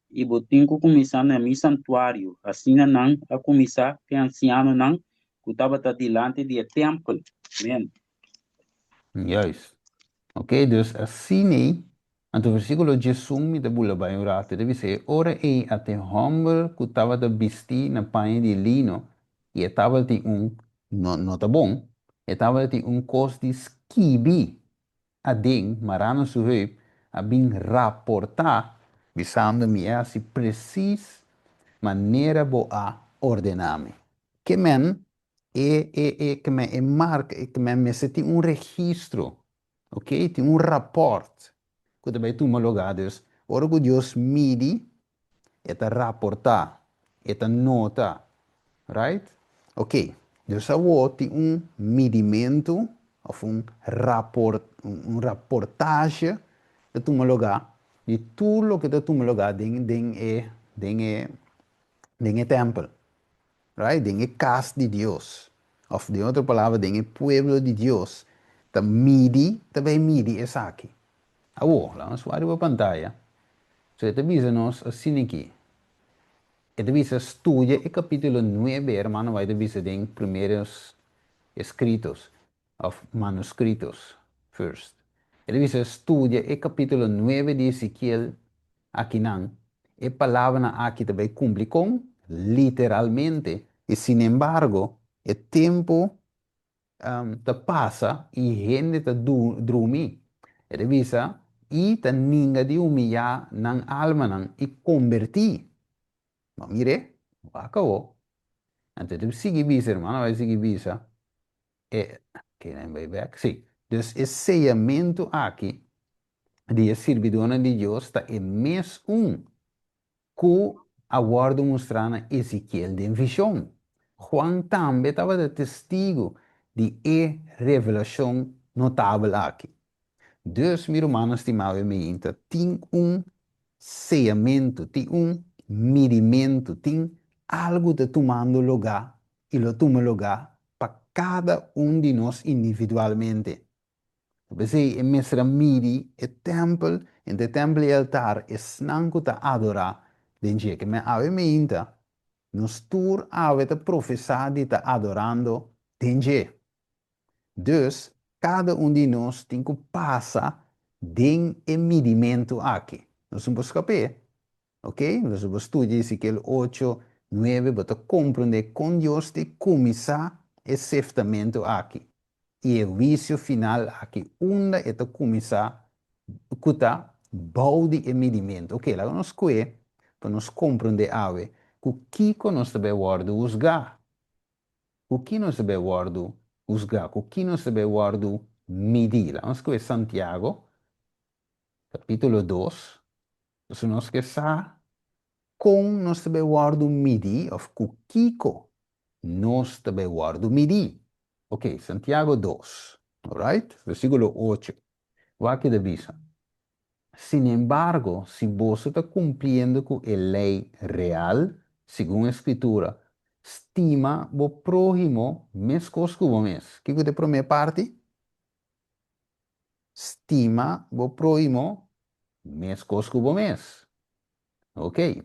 i bo tin ku kuminsá na mi santuario. Asina nan a kuminsá ku e ansianonan ku tabata dilanti di e tèmpel. Amèn.
Juist. Ok, dus asin'ei, anto versíkulo 11 mi ta bula bai un ratu, e ta bisa, E ora ei ata e hòmber ku tabata bistí na paña di lino i e tabatin un, no, no ta bon, e tabatin un kos di skibi aden, mará na su heup, a bin raportá, bisando, Mi a hasi presis manera bo a ordená mi. Ke men e, e, e, ke men e marka, e ke men mester tin un registro, ok, tin un rapòrt ku ta bai tuma lugá. Dus, ora ku Dios midi, e ta raportá, e ta nota, right? Ok, dus awor tin un midimentu of un raport, un raportahe ta tuma lugá di tur loke ta tuma lugá den den e den e den e tèmpel, right? Den e kas di Dios, of den otro palabra den e pueblo di Dios ta midi, ta bai midi esaki. Awor, laga nos wak riba pantaya. So e ta bisa nos asina aki. E ta bisa studia e capítulo nuebe, hermano White ta bisa den primeros escritos of manuscritos first. E ta bisa studia e capítulo nuebe di Ezekiel akinan. E palabranan aki ta bai cumpli con? Literalmente. Y sinembargo, e tempo ta pasa i hende ta drumi. E ta bisa, I ta ninga di humiyá nan almanan i kombertí. Bo mir'é? Wak awó. Anto e ta sigui bisa, hermano bai sigui bisa, e, ke nan bai bèk? Sí. Dus e seyamentu aki di e sirbidónan di Dios ta e mes un ku a wòrdu mustrá na Ezekiel den vishon. Juan tambe tabata testigu di e revelashon notabel aki. Dus, mi rumannan stimá i meinta, tin un seyamentu, tin un midimentu, tin algu ta tumando lugá i lo tuma lugá pa kada un di nos individualmente. P'esei e mester a midi e tèmpel, entre e tèmpel i e altar, esnan ku ta adorá den dje. Ke men awe meinta, nos tur awe ta profesá di ta adorando den dje. Dus, kada un di nos tin ku pasa den e midimentu aki. Nos no por skap'é. Oke, entonces bo studia Ezekiel ocho, nuebe, bo ta komprondé kon Dios te kuminsá e seftamentu aki i e huisio final aki unda e ta kuminsá ku ta bou di e midimentu. Oke, laga nos kue pa nos komprondé awe ku kiko nos ta bai wòrdu husgá. Ku ki nos ta bai wòrdu husgá? Ku ki nos ta bai wòrdu midí? Laga nos kue Santiago kapítulo dos, Pasobra nos ke sa kon nos ta bai wòrdu midí òf ku kiko nos ta bai wòrdu midí. Ok, Santiago dos, alright, versíkulo ocho. Wak ke ta bisa, Sinembargo, si boso ta kumpliendo ku e lei real, segun e Skritura, stima bo próhimo meskos ku bo mes. Kiko ta e promé parti? Stima bo próhimo meskos ku bo mes. Ok.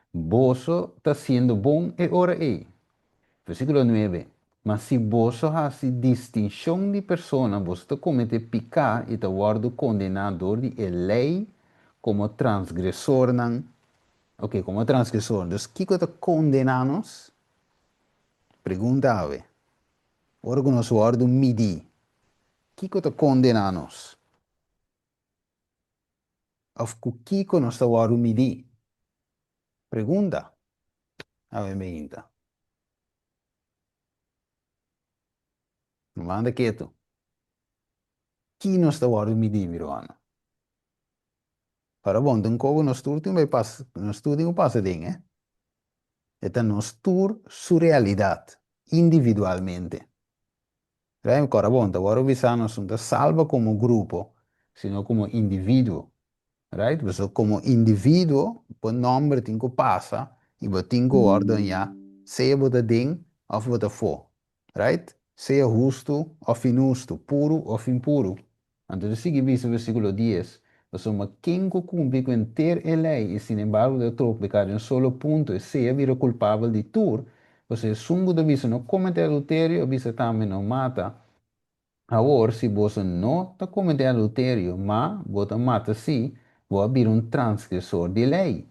Boso ta siendo bon e ora ei. Versíkulo nuebe, Ma si boso hasi distinshon di persona, boso ta kometé piká i ta wòrdu kondená dor di e lei komo transgresornan. Ok, komo transgresor. Dus kiko ta kondená nos? Pregunta awe. Ora ku nos wòrdu midí, kiko ta kondená nos? Òf ku kiko nos ta wòrdu midí? Pregunta awe meinta. No manda ketu. Ki nos ta wòrdu midí, mi rumannan? Ora bon, den kogo nos tur tin bai pas, nos tur tin ku pasa den, eh. E ta nos tur su realidat, individualmente. Rei mi kòrda bon, ta wòrdu bisa nos no ta salba komo grupo, sino komo individuo. Right? Pasobra komo individuo bo nòmber tin ku pasa i bo tin ku wòrdu hañá sea bo ta den òf bo ta afó. Right? Sea hustu òf inhustu, puru òf impuru. Anto ta sigui bisa versíkulo dies, Pasobra ken ku kumpli ku henter e lei i sinembargo ta tropiká den un solo punto, esei a bira kulpabel di tur, pasobra esun ku ta bisa no kometé adulterio a bisa tambe no mata. Awor, si boso no ta kometé adulterio, ma bo ta mata sí, bo a bira un transgresor di lei.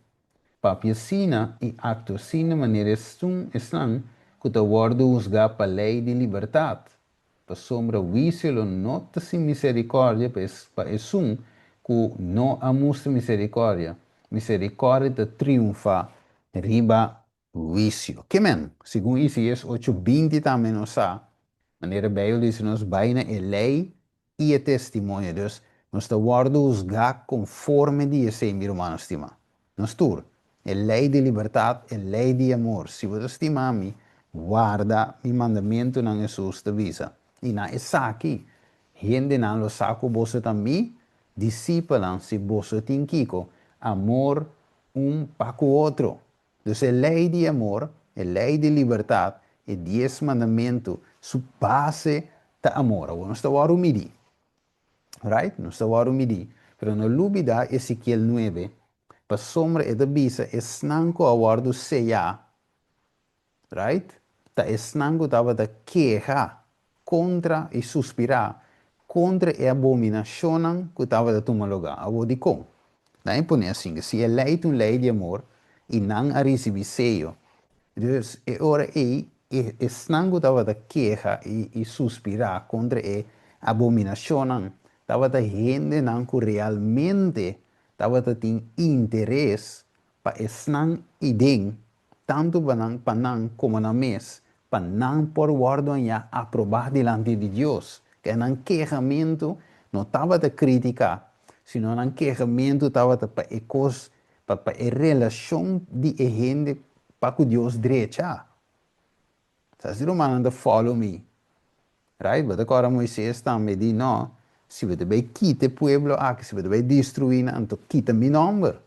Papia asina i aktua asina manera esun esnan ku ta wòrdu husgá pa lei di libertat, pasobra huisio lo no ta sin miserikòrdia pa pa esun ku no a mustra miserikòrdia. Miserikòrdia ta triunfá riba huisio. Ke men? Segun Isaías ocho 20 tambe nos sa, manera Beibel bisa nos bai na e lei i e testimonio. Dus, nos ta wòrdu husgá konforme di esei, mi rumannan stimá. Nos tur. E lei di libertat, e lei di amor. Si bo ta stima mi, warda mi mandamentunan, Hesus ta bisa. I na esaki, hendenan lo sa ku boso ta mi disipelnan si boso tin kiko? Amor un pa ku otro. Dus e lei di amor, e lei di libertat, e dies mandamentu, su base ta amor. Awor nos ta wòrdu midí. Right? Nos ta wòrdu midí. Pero no lubidá Ezekiel nuebe, pasobra e ta bisa esnan ku a wòrdu seyá, right? Ta esnan ku tabata keha kontra i suspirá kontra e abominashonnan ku tabata tuma lugá. Awor dikon? Nan e pone asin, si e lei ta un lei di amor i nan a risibí seyo, dus e ora ei e esnan ku tabata keha i suspirá kontra e abominashonnan tabata hendenan ku realmente tabata tin interes pa esnan i den tantu pa nan pa nan komo nan mes, pa nan por wòrdu hañá aprobá dilanti di Dios. Ke nan kehamentu no tabata krítika, sino nan kehamentu tabata pa e kos, pa pa e relashon di e hende pa ku Dios drecha. Sa si rumannan ta follow mi? Right? Bo ta kòrda Moises tambe di, No, si bo ta bai kita e pueblo aki, si bo ta bai destruí nan, anto kita mi nòmber.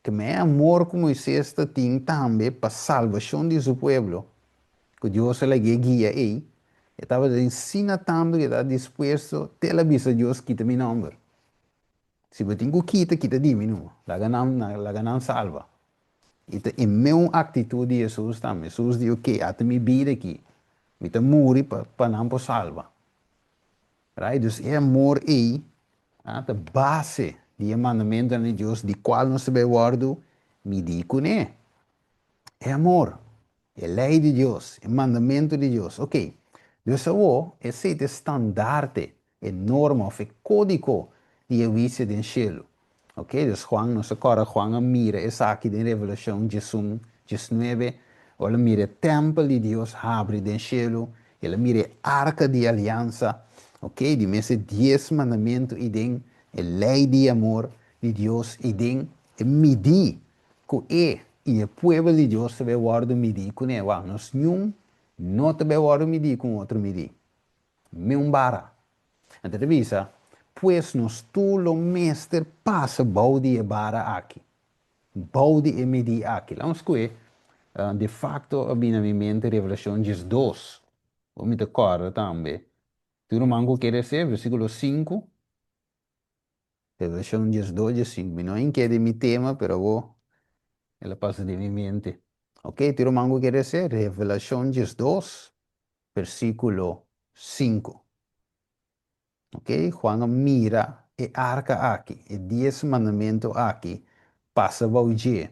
Ke me amor ku Moises ta tin tambe pa salbashon di su pueblo, ku Dios a lag'é guia ei, e tabata den sina tantu ku e tabata dispuesto te el a bisa Dios, Kita mi nòmber. Si bo tin ku kita, kita di mi numa. Laga nan, laga nan salba. I ta e meun aktitut di Hesus tambe. Hesus di, Oke, ata mi bida aki. Mi ta muri pa, pa nan por salba. Right? Dus e amor ei ta base di e mandamentonan di Dios di cual nos ta bay wordo midi cune. E amor, e ley di Dios, e mandamento di Dios. Ok, dus awo esey ta e standaarte, e norma of e codico di e huicio den cielo. Ok, dus Juan, nos a corda Juan a mira esaki den Revelacion 11, 19, ora el a mira e tempel di Dios habri den cielo, el a mira e arca di aliansa, ok, di mes e dies mandamento i den e ley di amor di Dios i den e midi cu e i e pueblo di Dios ta bay wordo midi cune. Wak, nos niun no ta bay wordo midi cu un otro midi, me un bara. Anto ta bisa, Pues nos tur lo mester pasa bou di e bara aki, bou di e midí aki. Laat nos koe, de facto a bini na mi mente Revelacion 12. Bo mi ta corda tambe. Tur ruman cu kere esei, versiculo 5. Revelacion 12, 15. Mi no a ink'e den mi tema, pero awor el a pasa den mi mente. Ok, tur ruman cu kere esei, Revelacion 12, versíkulo 5. Ok, Juan a mira e arka aki, e dies mandamentu aki, pasa bou dje.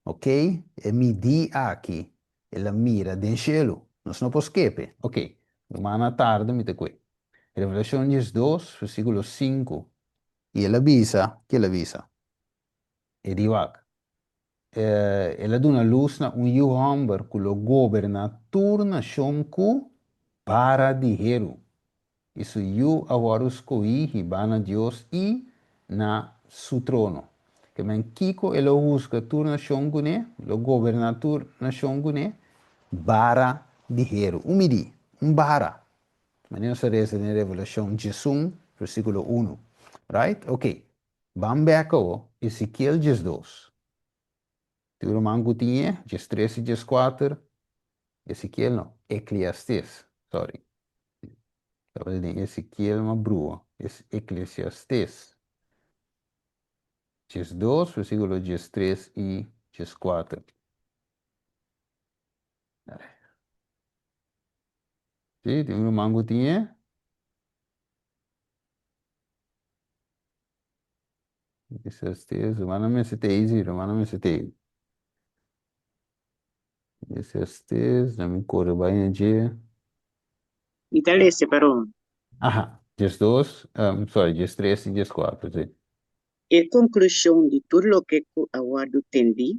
Ok, e midí aki, el a mira den shelu. Nos no por skepe. Ok, ruman a tarda mi ta kue. Revelashon 12, versíkulo 5. I el a bisa, ke el a bisa? E di wak. El a duna lus na un yu hòmber ku lo goberná tur nashon ku bara di heru. I su yu a wòrdu skohí hibá na Dios i na Su trono. Ke men kiko e lo husga tur nashon kuné, lo goberná tur nashon kuné? Bara di heru. Un midí, un bara. Manera nos ta resa den Revelashon 11, versíkulo 1. Right? Oké. Ban bek awo, Ezekiel 12. Tin ruman ku tin e, 13 i 14, Ezekiel no, Eclesiastes, sorry. Tabata den Ezekiel ma brua, es Eclesiastes. 12, versíkulo 13 i 14. Sí, tin ruman ku tin e. Eclesiastes, rumannan mester ta easy, rumannan mester ta easy. Eclesiastes, laat mi kore bai na dje.
Mi ta lese pa Roma.
Aha, 12, sorry, 13 i 14, sí.
E konklushon di tur loke ku a wòrdu tendí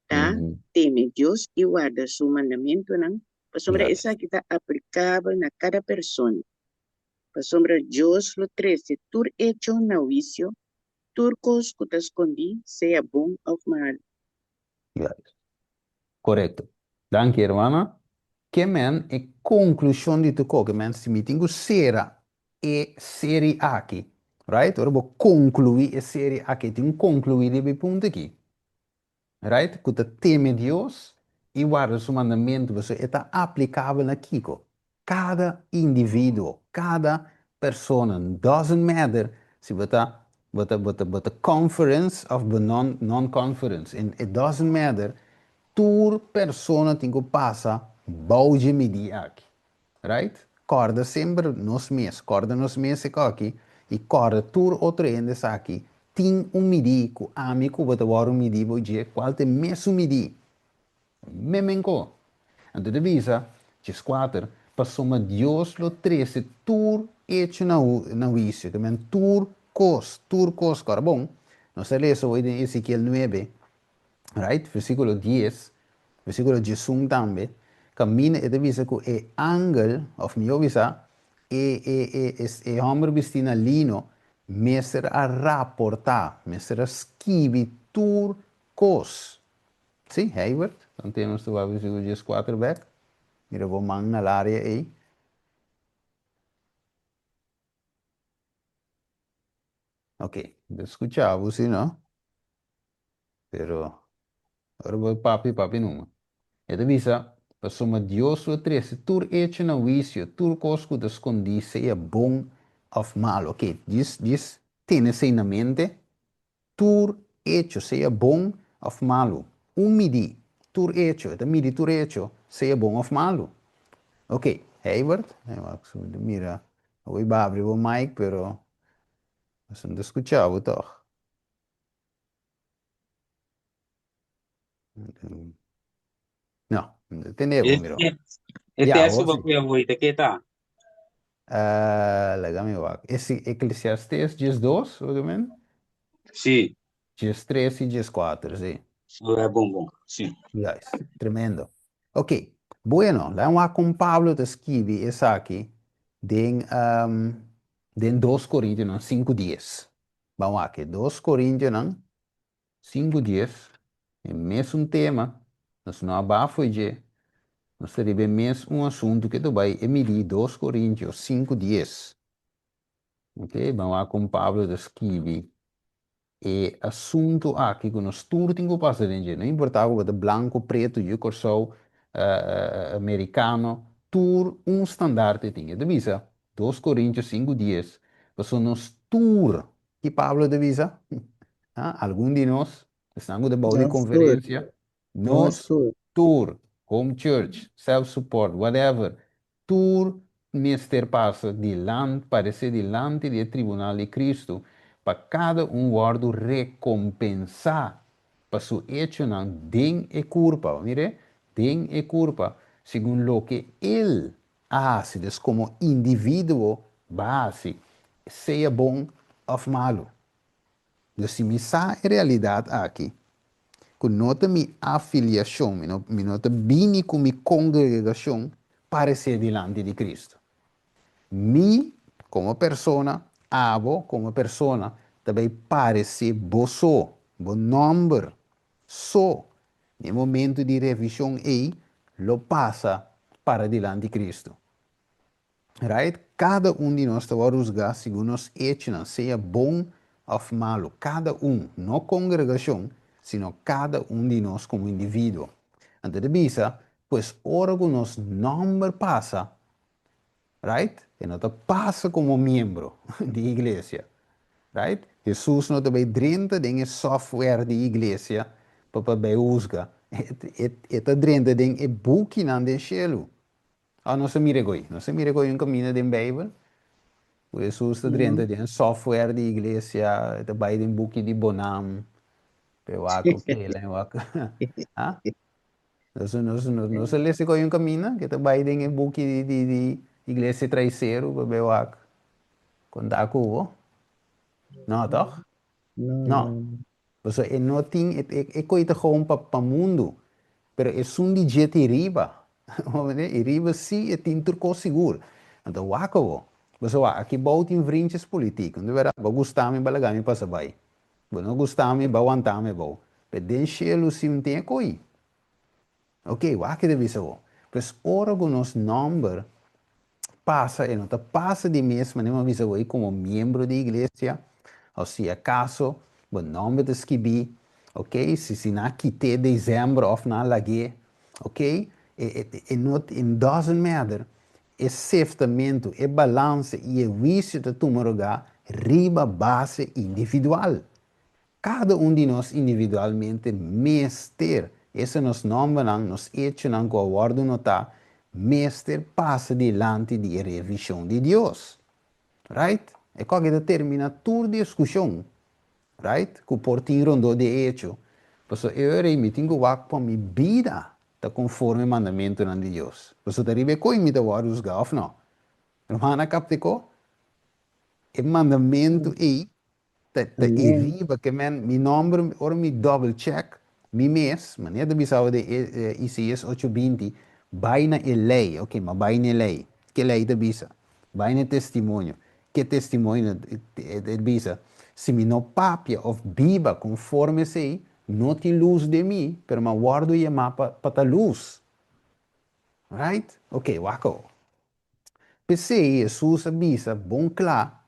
ta teme Dios i warda su mandamentunan, pasobra esaki ta aplikabel na kada persona. Pasobra Dios lo trese tur echo na huisio, tur kos ku ta skondí, sea bon òf malu.
Juist. Korekto. Danki, hermana. Ke men e konklushon di tur kos? Ke men si mi tin ku sera e seri aki, right? Ora bo konkluí e seri aki, tin un konkluí riba e punto aki. Right? Ku ta teme Dios i warda su mandamentu, pasobra e ta aplikabel na kiko? Kada individuo, kada persona, doesn't matter si bo ta bo ta bo ta bo ta conference of bo non non conference, it doesn't matter, tur persona tin ku pasa bou dje midí aki. Right? Kòrda semper nos mes, kòrda nos mes e kòki i kòrda tur otro hende esaki, tin un midí ku ami ku bo ta wòrdu midí bo dje kual ta e mesun midí. Memenko. Anto ta bisa, 14, pasobra Dios lo trese tur echo na na huisio, ke men tur kos, tur kos. Kòrda bon, nos a lesa hoy den Ezekiel 9, Right? Versíkulo dies, versíkulo 11 tambe, kaminda e ta bisa ku e angel, òf mihó bisa, e, e, e, e, e hòmber bistí na lino mester a raportá, mester a skibi tur kos. Sí, Heibert, dan tene nos ta wak versíkulo 14 bèk. Mira bo man na laria ei. Ok, mi ta skucha bo si no, pero ora bo papia, papia numa. E ta bisa, Pasobra Dios lo trese tur echo na huisio, tur kos ku ta skondí, sea bon òf malu. Ok, djis, djis tene esei na mente, tur echo, sea bon òf malu. Un midí, tur echo, e ta midi tur echo, sea bon òf malu. Ok, Heibert, mira, awor bo abri bo mic, pero Nos no ta skucha bo tòg. No, no ta tende bo, miro.
E
Ya,
teksto
awor
bo
sí.
ku awor ta ke ta?
Uh, laga mi wak. E si Eclesiastes 12, bo ke men?
Sí.
13 i 14, sí.
Oh, bon, bon. Sí.
Juist, tremendo. Ok, bueno, laga wak kon Pablo ta skibi esaki den um, Den 2 Korintionan 5 dies. Ban wak e 2 Korintionan 5 dies, e mesun tema, nos no a bafo dje, nos ta riba e mes un asuntu ke ta bai e midí 2 Korintio 5 dies. Ok, ban wak kon Pablo ta skibi e asuntu aki ku nos tur tin ku pasa den dje. No importá ku bo ta blanku, pretu, yu Kòrsou, merikano, tur un standaard e tin. E ta bisa, 2 Korintio 5 dies, pasobra nos tur, ki Pablo ta bisa? Algun di nos, esnan ku ta bou di
Nos tur.
konferensia,
Nos
nos
tur.
tur, home church, self support, whatever, Tur mester pasa dilant, paresé dilanti di e tribunal di Cristo, pa kada un wòrdu rekompensá pa su echonan den e kurpa, bo mir'é? Den e kurpa, segun loke el a hasi, dus komo individuo bo a hasi, sea bon òf malu. Dus si mi sa e realidat aki, ku no ta mi afiliashon, mi no, mi no ta bini ku mi kongregashon paresé dilanti di Kristu. Mi, komo persona, abo, komo persona, ta bai paresé bo so, bo nòmber so, na e momentu di revishon ei, lo pasa para dilanti Kristu. Right? Kada un di nos ta wòrdu husgá segun nos echonan, sea bon òf malu, kada un, no kongregashon, sino kada un di nos komo individuo. Anto e ta bisa, pues ora ku nos nòmber pasa, right, e no ta pasa komo miembro di iglesia, right? Hesus no ta bai drenta den e software di iglesia pa pa bai husga, e ta drenta den e bukinan den shelu. Awa nos a mira e koi. Nos a mira e koi un kaminda den Beibel ku Hesus ta drenta den software di iglesia, e ta bai den buki di bonam, pa e wak ku kela e wak. Ha? Nos nos nos a lesa e koi un kaminda ku e ta bai den e buki di di di iglesia traiseru pa bai wak kon ta ku bo. No, tòg?
No,
No.
no, no.
Pasobra e no tin, e koi ta gewoon pa pa mundu, pero esun di dje tin riba. Bo mende? E riba si e tin tur kos sigur. Anto wak awo. Pasobra wak, aki bou tin vrintjes politiek. No ta berdad? Bo gusta mi, bo laga mi pasa bai. Bo no gusta mi, bo wanta mi abou. Pero den shelu si un tin e koi. Ok, wak ke ta bisa bo. Pues ora ku nos nòmber pasa, e no ta pasa di mes manera mi a bisa bo ei komo miembro di iglesia, òf si akaso bo nòmber ta skibí, ok, si si nan a kit'é desèmber òf nan a lag'é, ok, e e e no it doesn't matter, e seftamentu, e balanse i e huisio ta tuma lugá riba base individual. Kada un di nos individualmente mester, esta nos nòmbernan, nos echonan ku a wòrdu notá, mester pasa dilanti di e revishon di Dios. Right? E kòke ta terminá tur diskushon, right, ku por tin rondó di e echo. Pasobra e ora ei mi tin ku wak pa mi bida ta konforme mandamentunan di Dios. Pasobra ta riba e koi mi ta wòrdu husgá òf nò? Ruman a kapta e ko? E mandamentu ei Ta ta e riba ke men mi nomber ora mi double check mi mes manera ta bisa awe den Isaías ocho binti bai na e lei ok ma bai na e lei ke lei ta bisa bai na e testimonio ke testimonio ta bisa si mi no papia of biba konforme esei no tin lus den mi pero mi a wòrdu yamá pa pa ta lus right ok wak awo. P'esei Hesus a bisa bon kla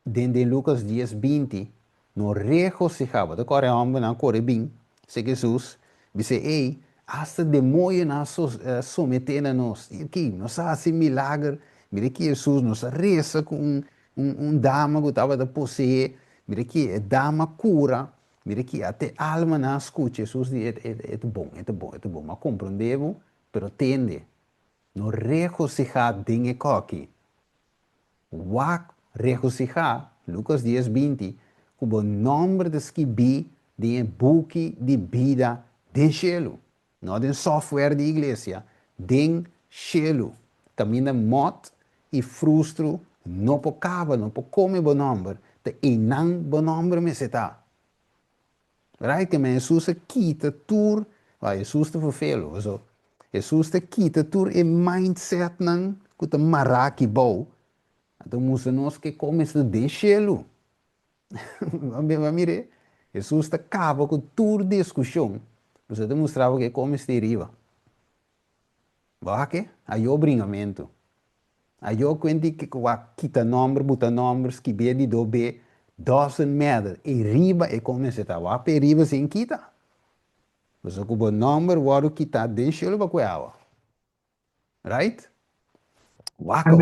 den den Lukas dies 20, No regosihá, bo ta kòrda e hòmbernan a kore bin serka Hesus, bis'é, Ey, asta demoñonan a someté na nos. I aki, nos a hasi milager, mira aki Hesus, nos a resa ku un un dama ku tabata poseé, mira aki e dama kura, mira aki ata e almanan a skucha. Hesus di, E ta bon, e ta bon, e ta bon, mi a komprondé bo, pero tende, No regosihá den e kòki. Wak regosihá, Lukas dies 20, ku bo nòmber ta skibí den e buki di bida den shelu, no den software di iglesia, den shelu, kaminda mòt i frustru no por kaba, no por kome bo nòmber, ta einan bo nòmber mester ta. Right ke men Hesus a kita tur, wou Hesus ta vervelo, paso Hesus ta kita tur e mindsetnan ku ta mará aki bou, anto mustra nos ke kon mester den shelu. Bo a mir'é? Hesus ta kaba ku tur diskushon, pasobra e ta mustra bo ke kon mester riba. Bo a ke? Ayo bringamentu. Ayo kuenti ke ku a kita nomber, buta nomber, skibé di do be, doesn't matter. E riba e kon mester ta. Wak pa e riba sin kita. Pasobra ku bo nomber wòrdu kitá den shelu pa kue awa. Right? Wak awo.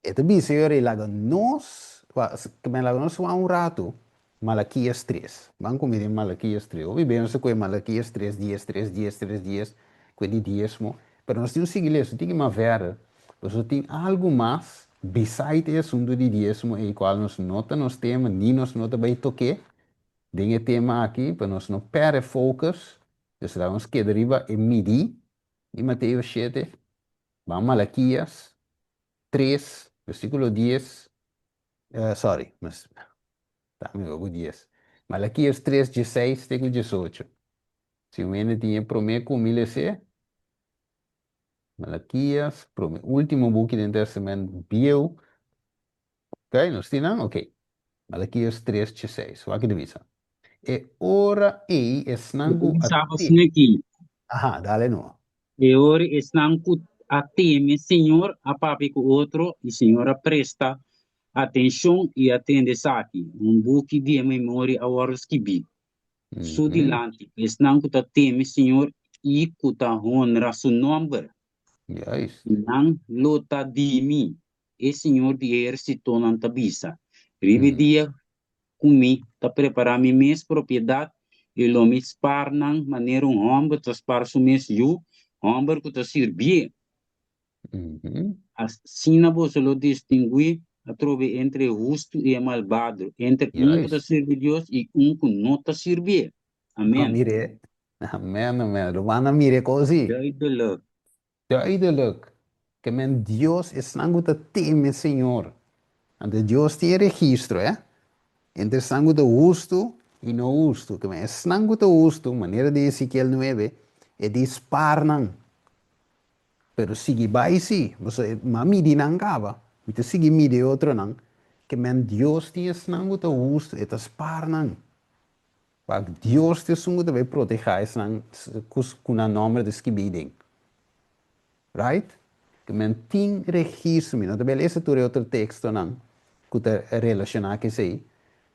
E ta bisa yo rei laga nos, laga nos wak un ratu Malakias tres. Ban ku mi den Malakias tres. Hopi bes nos ta kohe Malakias tres dies, tres dies, tres dies, ku e di diesmo. Pero nos tin un sigui lesa, un tiki mas verder. Pasobra tin algu mas beside e asuntu di diesmo ei kual nos no ta nos tema, ni nos no ta bai tok'é den e tema aki, pa nos no pèrdè focus. Dus laga nos keda riba e midí di Mateo shete. Ban Malakias tres, versíkulo dies, sorry, mas ta mi ku dies. Malakias tres, dieseis te ku diesocho. Si un hende tin e promé ku mi les'é, Malakias, promé, último buki den Tèstamènt Bieu. Ok, nos tin nan? Ok. Malakias tres, dieseis. Wak ki ta bisa. E ora ei esnan ku a
te.
Aha, dale no.
E ora esnan ku a teme Señor a papia ku otro, i Señor a presta. Atenshon i a tende esaki, un buki di e memoria a wòrdu skibí su dilanti pa esnan ku ta teme Señor i ku ta honra su nòmber.
Juist.
I nan lo ta di mi, e Señor di ehérsitonan ta bisa, riba e dia ku mi ta prepará mi mes propiedat i lo mi spar nan manera un hòmber ta spar su mes yu hòmber ku ta sirbié. Asina boso lo distinguí atrobe entre e hustu i e malbado, entre un ku ta sirbi Dios i un ku no ta sirbié. Amèn.
Mir'é. Amèn, amèn. Rumannan, mira e kos ei.
Duidelijk.
Duidelijk. Ke men Dios, esnan ku ta teme Señor. Anto Dios tin e registro, eh. Entre esnan ku ta hustu i no hustu. Ke men esnan ku ta hustu, manera den Ezekiel nuebe, e di spar nan. Pero sigui bai sí, pasobra mi a midi nan kaba, mi ta sigui midi e otronan. Ke men Dios tin esnan ku ta hustu, e ta spar nan. Wak, Dios ta esun ku ta bai protehá esnan ku nan nòmber ta skibí den. Right? Ke men tin registro, mi no ta bai lesa tur e otro tekstonan ku ta relashoná ku esei,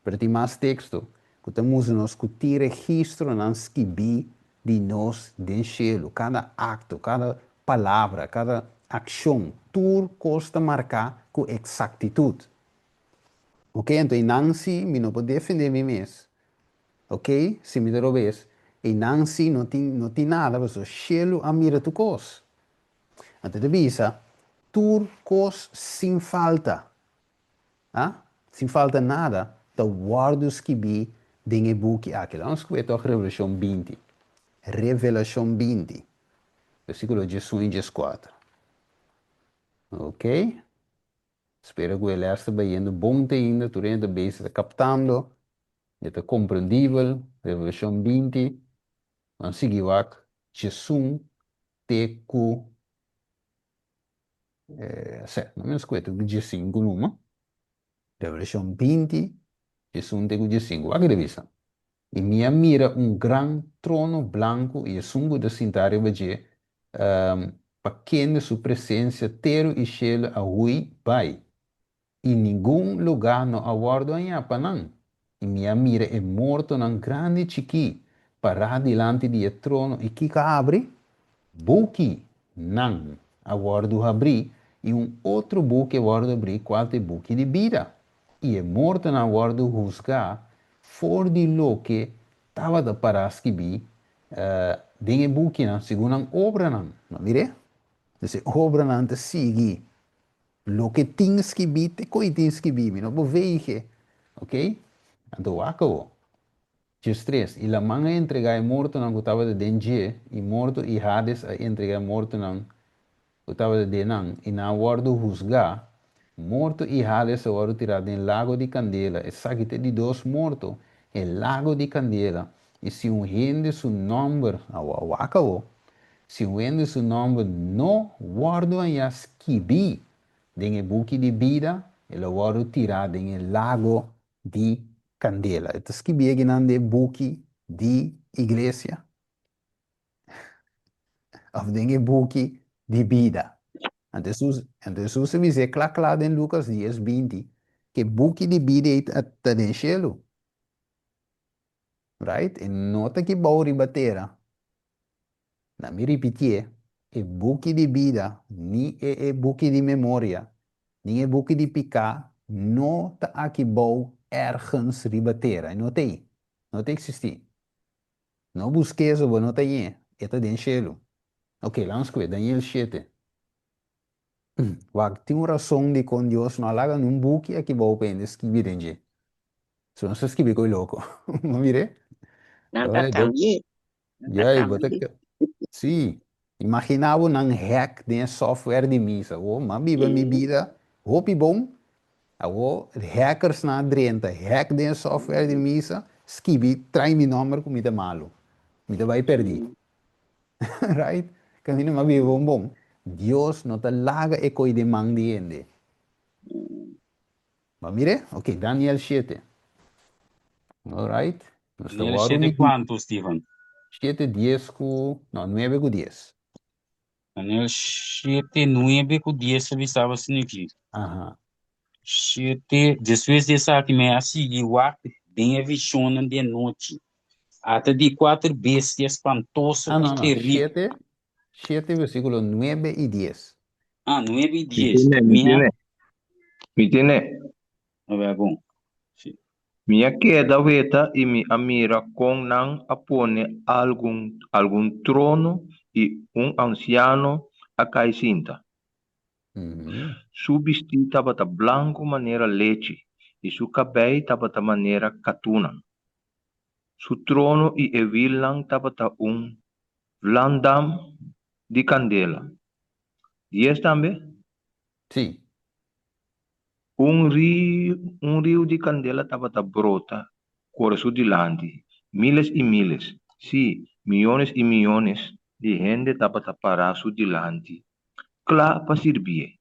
pero tin mas teksto ku ta mustra nos ku tin registronan skibí di nos den shelu. Kada akto, kada palabra, kada akshon, tur kos ta marká ku eksaktitut. Ok, anto einan si mi no por defendé mi mes. Ok, si mi ta robes, einan si no tin no tin nada pasobra shelu a mira tur kos. Anto e ta bisa, tur kos sin falta, a sin falta nada, ta wòrdu skibí den e buki aki. Laga nos skibí tòg Revelashon 20. Revelashon 20, versíkulo 11 i 14. Ok. Spera ku e lès ta bayendo bon te ainda, tur hende ta bezig ta kaptando, e ta komprendibel, Revelashon 20, nan sigui wak 11 te ku, sè, no menos ku e te ku 15 numa, Revelashon 20, 11 te ku 15, wak e ta bisa, I mi a mira un gran trono blanku i esun ku ta sintá riba dje, pa kende su presensia teru i shelu a hui bai, i ningun lugá no a wòrdu hañá pa nan. I mi a mira e mortonan grandi i chikí pará dilanti di e trono, i kiko a habri? Buki nan a wòrdu habrí, i un otro buki a wòrdu habrí, kual ta e buki di bida. I e mortonan a wòrdu husgá for di loke tabata pará skibí den e bukinan segun nan obranan. No mir'é? Dus e obranan ta sigui loke tin skibí te ku e tin skibí. Mi no por veige. Oké? Anto wak awor. Djes tres, I laman a entregá e mortonan ku tabata den dje, i morto i Hades a entregá e mortonan ku tabata den nan, i nan a wòrdu husgá. Morto i Hades a wòrdu tirá den lago di kandela. Esaki ta e di dos morto, e lago di kandela. I si un hende su nòmber, awor wak awor, si un hende su nòmber no wòrdu hañá skibí den e buki di bida, e lo wòrdu tirá den e lago di kandela. E ta skibí akinan den e buki di iglesia òf den e buki di bida. Anto Hesus, anto Hesus a bis'é kla kla den Lukas dies 20 ku e buki di bida ei ta ta den shelu. Right? E no ta ki bou riba tera. Na mi ripitié, e buki di bida, ni e e buki di memoria, ni e buki di piká no ta aki bou ergens riba tera. E no ta ei. No ta eksistí. No busk'é so bo no ta hañ'é. E ta den shelu. Oké, laga nos kue Daniel shete. Wak, tin un rason dikon Dios no a laga niun buki aki bou pa hende skibi den dje. So nos ta skibi koe loko. Bo mir'é?
Nan ta kambi'é.
Jai, bo ta Sí, imagina bo nan hack den e software di misa. Awor, m'a biba mi bida hopi bon. Awor, hackersnan a drenta, hack den e software di misa, skibi, trae mi nomber ku mi ta malu. Mi ta bai perdí. Right? Kaminda m'a biba bon bon. Dios no ta laga e koi den man di hende. Bo a mir'é? Ok, Daniel shete. Alright.
Nos ta Daniel wòrdu shete midí. kuantu, Steven?
Shete dies ku, no, nuebe ku dies.
Daniel shete nuebe ku dies ta bisa bo asina aki.
Aha.
Shete, Despues di esaki mi a sigui wak den e vishonnan di anochi. Ata di kuater bestia spantoso
Ah,
i
no, no.
teribel.
Shete, shete versíkulo nuebe i dies.
Ah, nuebe i
Mi
dies.
tene, mi
Mi a.
tene, mi tene.
A ber, bon. Si.
Mi a keda weta i mi a mira kon nan a pone algun algun trono i un ansiano a kai sinta. Su bistí tabata blanku manera lechi i su kabei tabata manera katuna. Su trono i e wilnan tabata un vlandam di kandela. Dies tambe?
Sí.
Un riu, un riu di kandela tabata brota kore su dilanti. Miles i miles, sí, miyones i miyones di hende tabata pará su dilanti, kla pa sirbié.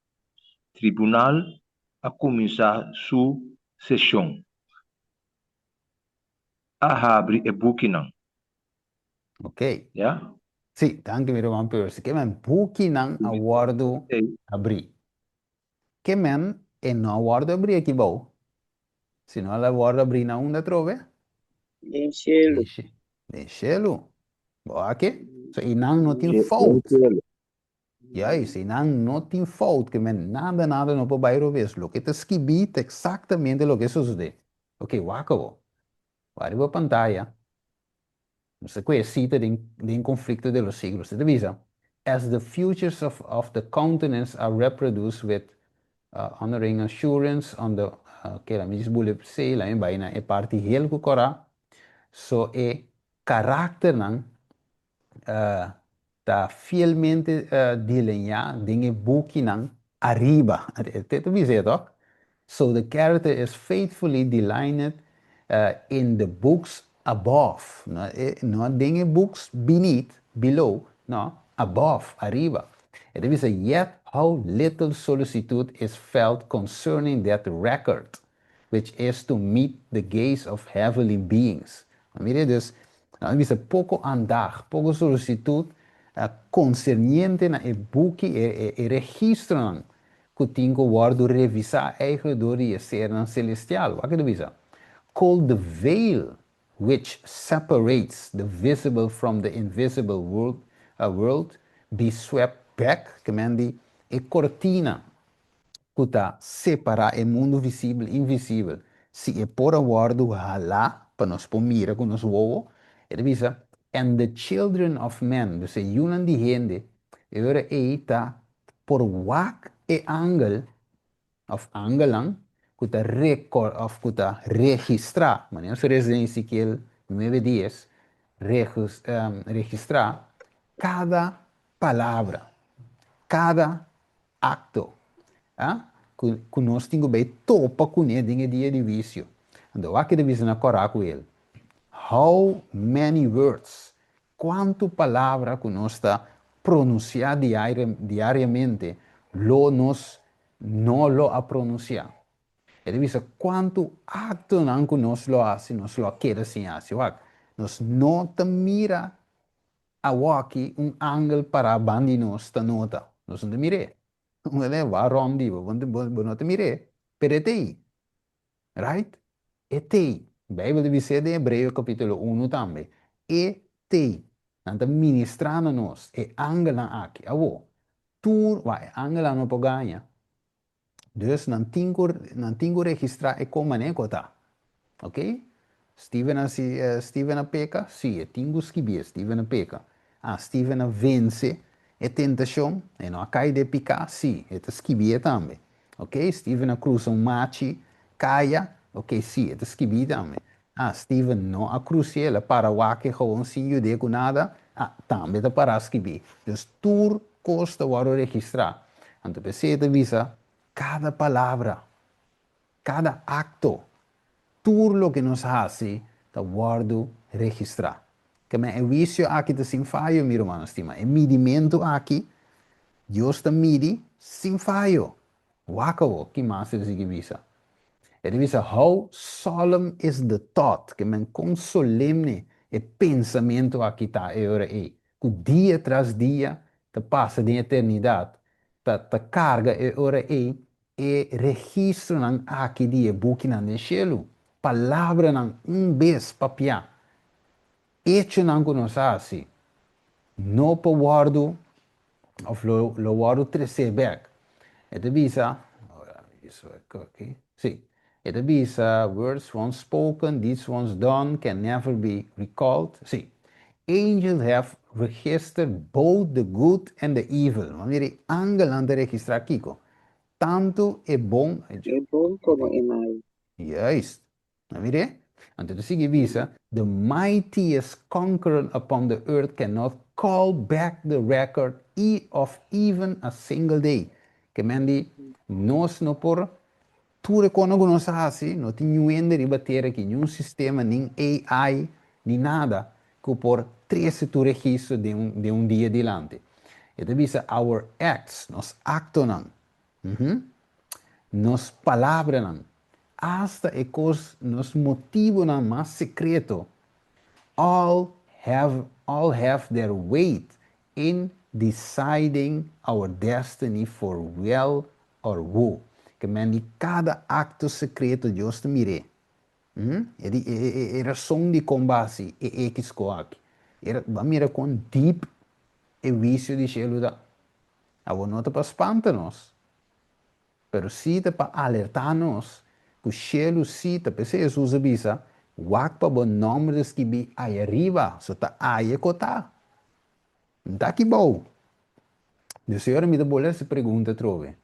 Tribunal a kuminsá su seshon. A habri e bukinan.
Ok.
Ya?
Sí, danki mi ruman Percy. Ke men bukinan a wòrdu abrí. Ke men e no a wòrdu abrí aki bou, sino el a wòrdu abrí na unda atrobe?
Den shelu.
Den shelu. Bo aki? So einan no tin fout. Juist, einan no tin fout, ke men nada nada no por bai robes. Loke ta skibí ta eksaktamente loke sosodé. Ok, wak awor. Wak riba pantaya. Nos ta kohe sita den den Conflicto de los Siglos. E ta bisa, As the futures of of the countenance are reproduced with honoring assurance on the Ok, laat mi djis bule p'esei, laat mi bai na e parti hel ku kòrá. So e karakternan ta fielmente delineá den e bukinan ariba. Te ta bisa e tok? So the character is faithfully delineated in the books above. No, no den e books beneath, below, no, above, ariba. E ta bisa, Yet how little solicitude is felt concerning that record, which is to meet the gaze of heavenly beings. Mira dus, nan a bisa poko aandag, poko solisitut konserniente na e buki, e registronan ku tin ku wòrdu revisá eigenlijk dor di e sernan selestial. Wak e ta bisa? Called the veil which separates the visible from the invisible world, world be swept back, ke men di e kortina ku ta separá e mundu visibel i invisibel, si e por a wòrdu halá pa nos por mira ku nos wowo, e ta bisa, And the children of men, dus e yunan di hende, e ora ei ta por wak e angel òf angelnan ku ta rekòr òf ku ta registrá, manera nos resa den Ezekiel nuebe dies, registrá kada palabra, kada akto ku ku nos tin ku bai topa kuné den e dia di huisio. Anto wak e ta bisa na kòrá ku el, How many words, kuantu palabra ku nos ta pronunsiá diariamente lo nos no lo a pronunsiá? E ta bisa kuantu aktonan ku nos lo hasi nos lo a keda sin hasi. Wak, nos no ta mira Awoki un angel pará ban di nos ta nota. Nos no ta mir'é. Un wak rònt di bo, bo no ta mir'é, pero e ta ei. Right? E ta ei. Beibel ta bis'é den Hebreo kapítulo unu tambe. E ta ei. Nan ta ministrá na nos, e angelnan aki. Awo, tur, wak, e angelnan no por gaña. Dus nan tin ku nan tin ku registrá e kon manera ku ta. Ok? Steven a si Steven a peka? Sí, e tin ku skibié, Steven a peka. Ah, Steven a vense e tentashon, e no a kai den piká? Sí, e ta skibié tambe. Ok? Steven a krusa un machi kaya? Ok, sí, e ta skibí tambe. Ah, Steven no a krusié, el a para wak e gewoon sin yud'é ku nada? Ah, tambe ta pará skibí. Dus tur kos ta wòrdu registrá. Anto p'esei e ta bisa, Kada palabra, kada akto, tur loke nos hasi ta wòrdu registrá. Keme e huisio aki ta sin fayo, mi rumannan stimá. E midimentu aki, Dios ta midi sin fayo. Wak awor ki mas e ta sigui bisa. E ta bisa, How solemn is the thought, ke men kon solemne e pensamentu aki ta e ora ei, ku dia tras dia ta pasa den eternidat, ta ta karga e ora ei. E registronan aki di e bukinan den shelu, palabranan un bes papiá, echonan ku nos a hasi, no por wòrdu òf lo lo wòrdu tresé bèk. E ta bisa, sí, e ta bisa, words once spoken, deeds once done can never be recalled. Sí, angels have registered both the good and the evil. Bo a mira e angelnan ta registrá kiko? Tantu e bon.
E bon komo e malu.
Juist. A mir'é? Anto ta sigui bisa, The mightiest conqueror upon the earth cannot call back the record e of even a single day. Ke men di, nos no por, tur e kona ku nos a hasi, no tin niun hende riba tera aki, niun sistema, nin AI, ni nada, ku por trese tur registro den un den un dia dilanti. E ta bisa, Our acts, nos aktonan, nos palabranan, Asta e kos nos motibonan mas sekreto, all have all have their weight in deciding our destiny for well or woe. Ke men di kada akto sekreto Dios ta mir'é. E di e e e rason di kon bo hasi e ekis ko aki. E bo a mira kon deep e wisio di shelu ta. Awor no ta pa spanta nos. Pero sí ta pa alertá nos ku shelu sí ta. P'esei Hesus a bisa, Wak pa bo nòmber ta skibí aya riba, so ta aya ku ta. N ta aki bou. Dios Señor, mi ta bolbe hasi pregunta atrobe.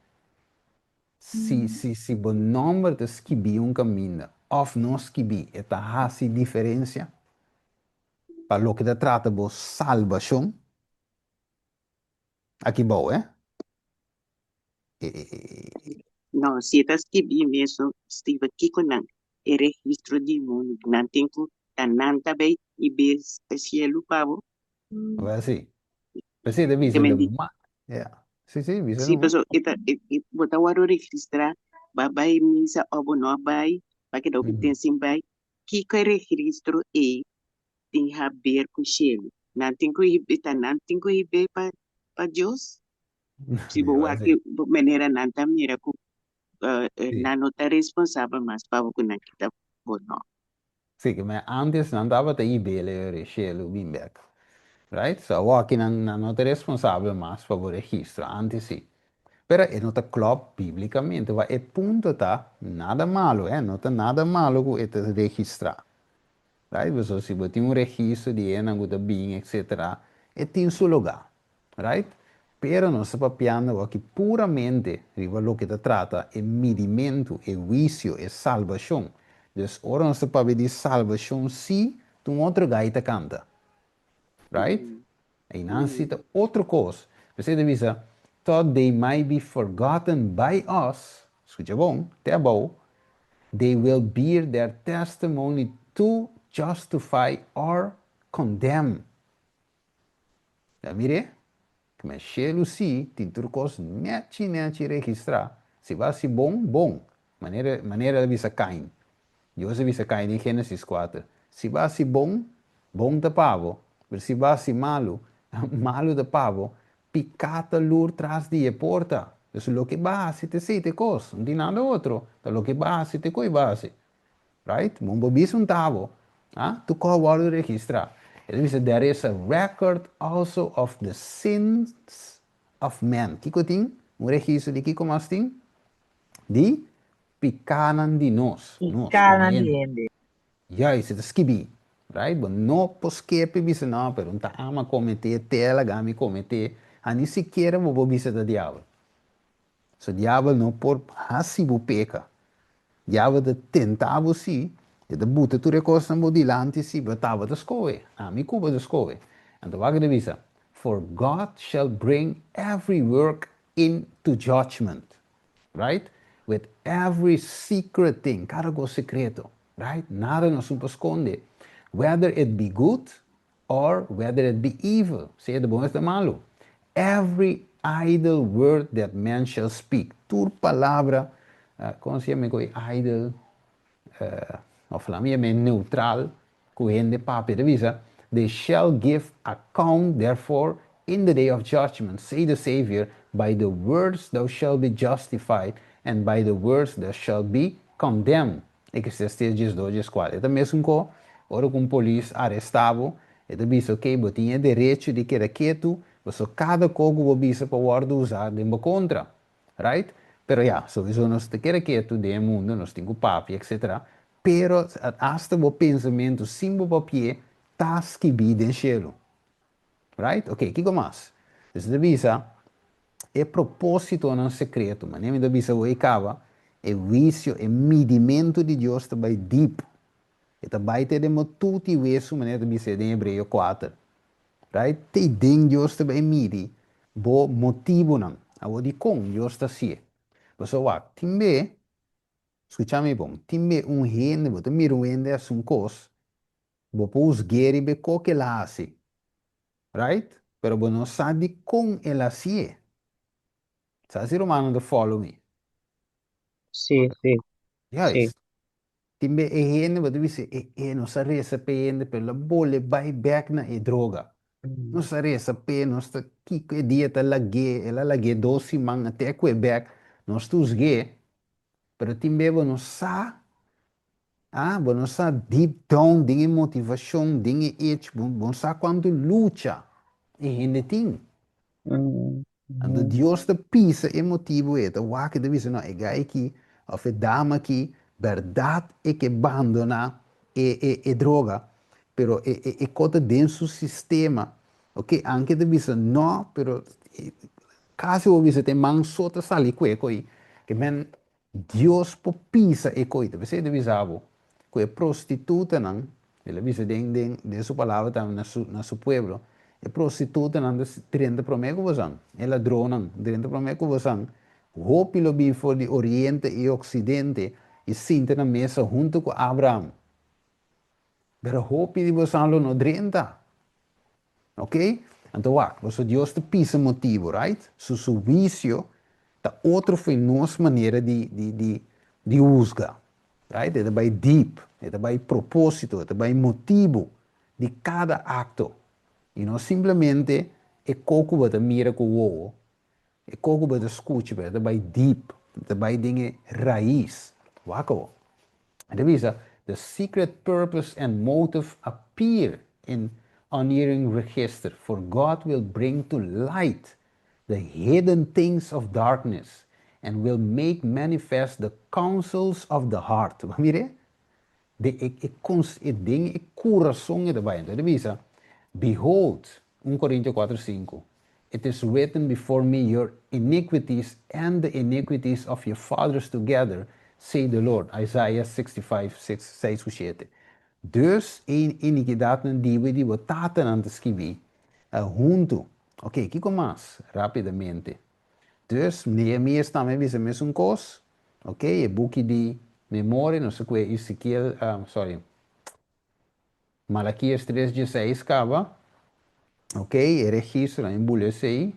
Si, si, si bo nòmber ta skibí un kaminda òf no skibí, e ta hasi diferensia pa loke ta trata bo salbashon? Aki bou, eh?
No, si e ta skibí mesun, Steven, kiko nan? E registro di mundu, nan tin ku ta nan ta bay i bes e cielu pa bo?
Wel si. P'esei ta bisa de ma. Ja. Si, si, bisa
Si, paso e ta, e, e, bo ta wòrdu registrá, bo a bai misa òf bo no a bai, bo a keda hopi ten sin bai. Kiko e registro ei tin haber ku cielu? Nan tin ku hib'é, ta nan tin ku hib'é pa, pa Dios? Si bo wak e manera nan ta mira ku nan no ta responsabel mas pa bo ku nan kita bo no.
Sí, ke men antes nan tabata hib'é e shelu bin bek. Right? So awor aki nan nan no ta responsabel mas pa bo registro, antes sí. Pero e no ta klòp bíblikamente. Wak e punto ta nada malo, eh, no ta nada malo ku e ta registrá. Right? Pasobra si bo tin un registro di hendenan ku ta bin etcetera, e tin su lugá. Right? Pero nos ta papiando awor aki puramente riba loke ta trata e midimentu, e huisio, e salbashon. Dus ora nos ta papia di salbashon sí, ta un otro gai ta kanta. Right? Einan sí ta otro kos. P'esei ta bisa, Though they might be forgotten by us, skucha bon, te abou, they will bear their testimony to justify or condemn. Ya mir'é? Kme shelu sí tin tur kos nèchi nèchi registrá. Si bo hasi bon, bon. Manera manera el a bisa Kain. Dios a bisa Kain den Génesis kuater, Si bo hasi bon, bon ta pa bo, pero si bo hasi malu, malu ta pa bo. Piká ta lur tras di e porta. Dus loke bo a hasi ta esei ta e kos, no tin nada otro. Ta loke bo a hasi ta e kos bo a hasi. Right? Bon bo bisa un tabo, ah, tur kos wòrdu registrá. E ta bisa, There is a record also of the sins of men. Kiko tin? Un registro di kiko mas tin? Di pikánan di nos, nos komo
Pikánan di
hende.
hende.
Juist, e ta skibí. Right? Bo no por skepa i bisa, no, pero un ta ama kometé, te a laga mi kometé. A ni sikiera bo por bisa ta diabel. So diabel no por hasi bo peka. Diabel ta tenta bo si, e ta buta tur e kosnan bo dilanti si, pero ta bo ta skohe, ami ku bo ta skohe. Anto wak e ta bisa, For God shall bring every work into judgment, right, with every secret thing, kada kos sekreto, right, nada nos no por skonde, whether it be good or whether it be evil, sea ta bon of ta malu, every idle word that man shall speak, tur palabra, kon se yama e koe idle, of laat mi yama e neutral, ku hende papia ta bisa, they shall give account therefore in the day of judgment, say the Savior, by the words thou shalt be justified, and by the words that shall be condemned. Eclesiastes 12, 14. E ta mesun ko ora ku un polis arestá bo, e ta bisa, ok, bo tin e derecho di keda ketu, pasobra kada ko ku bo bisa por wòrdu usá den bo kontra. Right? Pero ya, souiso nos ta keda ketu den e mundu, nos tin ku papia, etcetera. Pero asta bo pensamentu sin bo papi'é ta skibí den shelu. Right? Ok, kiko mas? Dus e ta bisa e propósitonan sekreto. Manera mi ta bisa bo ei kaba, e huisio, e midimentu di Dios ta bai dip. E ta bai te den bo tuti wesu, manera ta bis'é den Hebreo kuater. Right? Te den Dios ta bai midi bo motibunan. Awor dikon Dios ta hasié? Pasobra wak, tin be, skucha mi bon, tin be un hende, bo ta mira un hende hasi un kos, Bo por husg'é riba e ko ku el a hasi, right? Pero bo no sa dikon el a hasié. Sa si rumannan ta follow mi?
Sí, sí, sí.
Juist. Tin be e hende bo ta bisa e e nos a resa p'e hende pero el a bolbe bai bek na e droga. Nos a resa p'e, nos ta kiko e dia ta lag'é, el a lag'é dos siman a te ku e bek, nos ta husg'é, pero tin be bo no sa Ah, bo no sa deep down den e motivacion, den e hecho, bo bo no sa cuanto lucha e hende tin. Anto Dios ta pisa e motibo ei, e ta wak, e ta bisa, no, e guy aki of e dama aki, berdad e ke bandona e e e droga, pero e e e cos ta den su sistema, ok, anke e ta bisa no, pero casi bo bisa ta e man so ta sali cu e coi, ke men Dios por pisa e koito. P'esei ta bisa bo ku e prostitutanan, el a bisa den den den su palabra tambe na su na su pueblo, e prostitutanan ta drenta promé ku bosan, e ladronnan drenta promé ku bosan, hopi lo bin for di oriente i oksidente i sinta na mesa huntu ku Abraham. Pero hopi di bosan lo no drenta. Ok? Anto wak, pasobra Dios ta pisa motibu, right? Su su huisio ta otro fo'i nos manera di di di di husga, right? E ta bai deep, e ta bai proposito, e ta bai motibu di kada akto. I no simplemente e ko ku bo ta mira ku wowo, E kos ku bo ta skucha pero e ta bai deep, e ta bai den e rais. Wak awor. E ta bisa, The secret purpose and motive appear in unerring register, for God will bring to light the hidden things of darkness and will make manifest the counsels of the heart. Bo a mira e? Den e e kons e den e kurason e ta bai. Anto e ta bisa, Behold, un Korintio kuater sinku, It is written before me your iniquities and the iniquities of your fathers together, say the Lord, Isaiah 65, 6, seis ku shete. Dus e inikidatnan di bo i di bo tatanan ta skibí huntu. Oke, kiko mas? Rápidamente. Dus, Nehemias tambe a bisa mesun kos. Ok, e buki di memoria, nos ta kue Ezekiel, sorry, Malakias tres dieseis kaba. Ok, e registro nan e bula esei.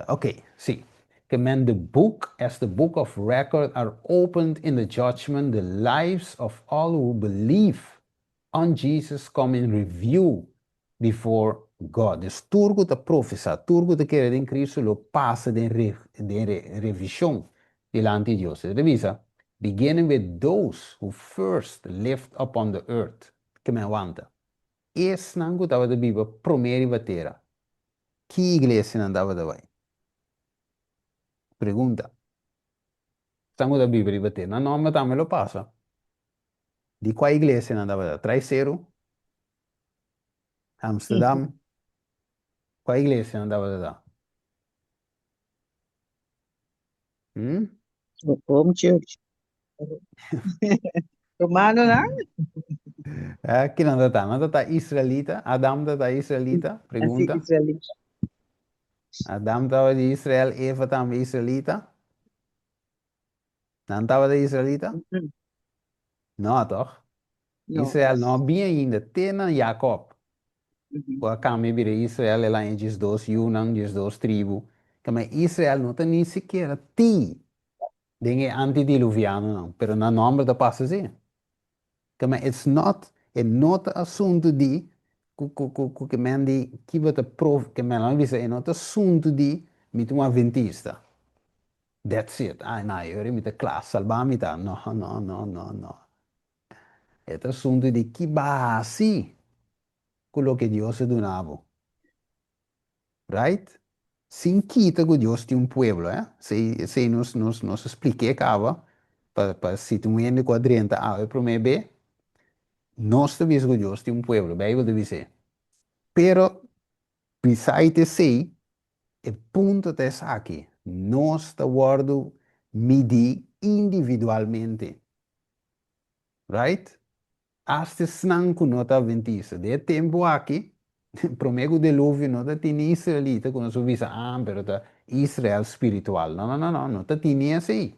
Ok, si. Ke men the book as the book of record are opened in the judgment the lives of all who believe on Jesus come in review before God. Dus tur ku ta profesá, tur ku ta kere den Cristo lo pasa den den revishon dilanti Dios. E ta bisa, beginning with those who first lived upon the earth, ke men wanta. Esnan ku tabata biba promé riba tera, ki iglesia nan tabata bai? Pregunta. Esnan ku ta biba riba tera, nan nòmber tambe lo pasa. Di kua iglesia nan tabata? Traiseru? Amsterdam? Kua iglesia nan tabata ta? Hmm?
Home church. Romanonan?
Eh, kinan ta ta? Nan ta ta israelita? Adam ta ta israelita?
Así,
Pregunta.
israelita.
Adam tabata di Israel, Eva tambe israelita? Nan tabata israelita?
Mm-mm.
No, toch?
No.
Israel no a bin ainda, te na Jacob.
Mhm.
Ku a kambia bira Israel, el haña 12 yunan, 12 tribu. Kamba Israel no ta ni sikiera tin den e antidiluvianonan, pero nan nòmber ta pasa si. Kamba it's not, e no ta asuntu di ku ku ku ku ke men di ki bo ta prof, ke men a bisa e no ta asuntu di mi ta un adventista. That's it. Ai, na, e mi ta kla, salbá mi ta. No, no, no, no, no. E ta asuntu di ki bo a hasi ku loke Dios a duna bo. Right? Sin kita ku Dios tin un pueblo, eh? Esei nos a splik'é kaba pa si tin un hende ku a drenta awe promé be, nos ta bisa ku Dios tin un pueblo, Beibel ta bis'é. Pero beside esei, e punto ta esaki, nos ta wòrdu midí individualmente. Right? Asta esnan ku no ta adventista. Den e tempu aki, promé ku deluvio no ta tin ni israelita ku nos por bisa, ah, pero ta Israel spiritual. No, no, no, no, no ta tin ni esei.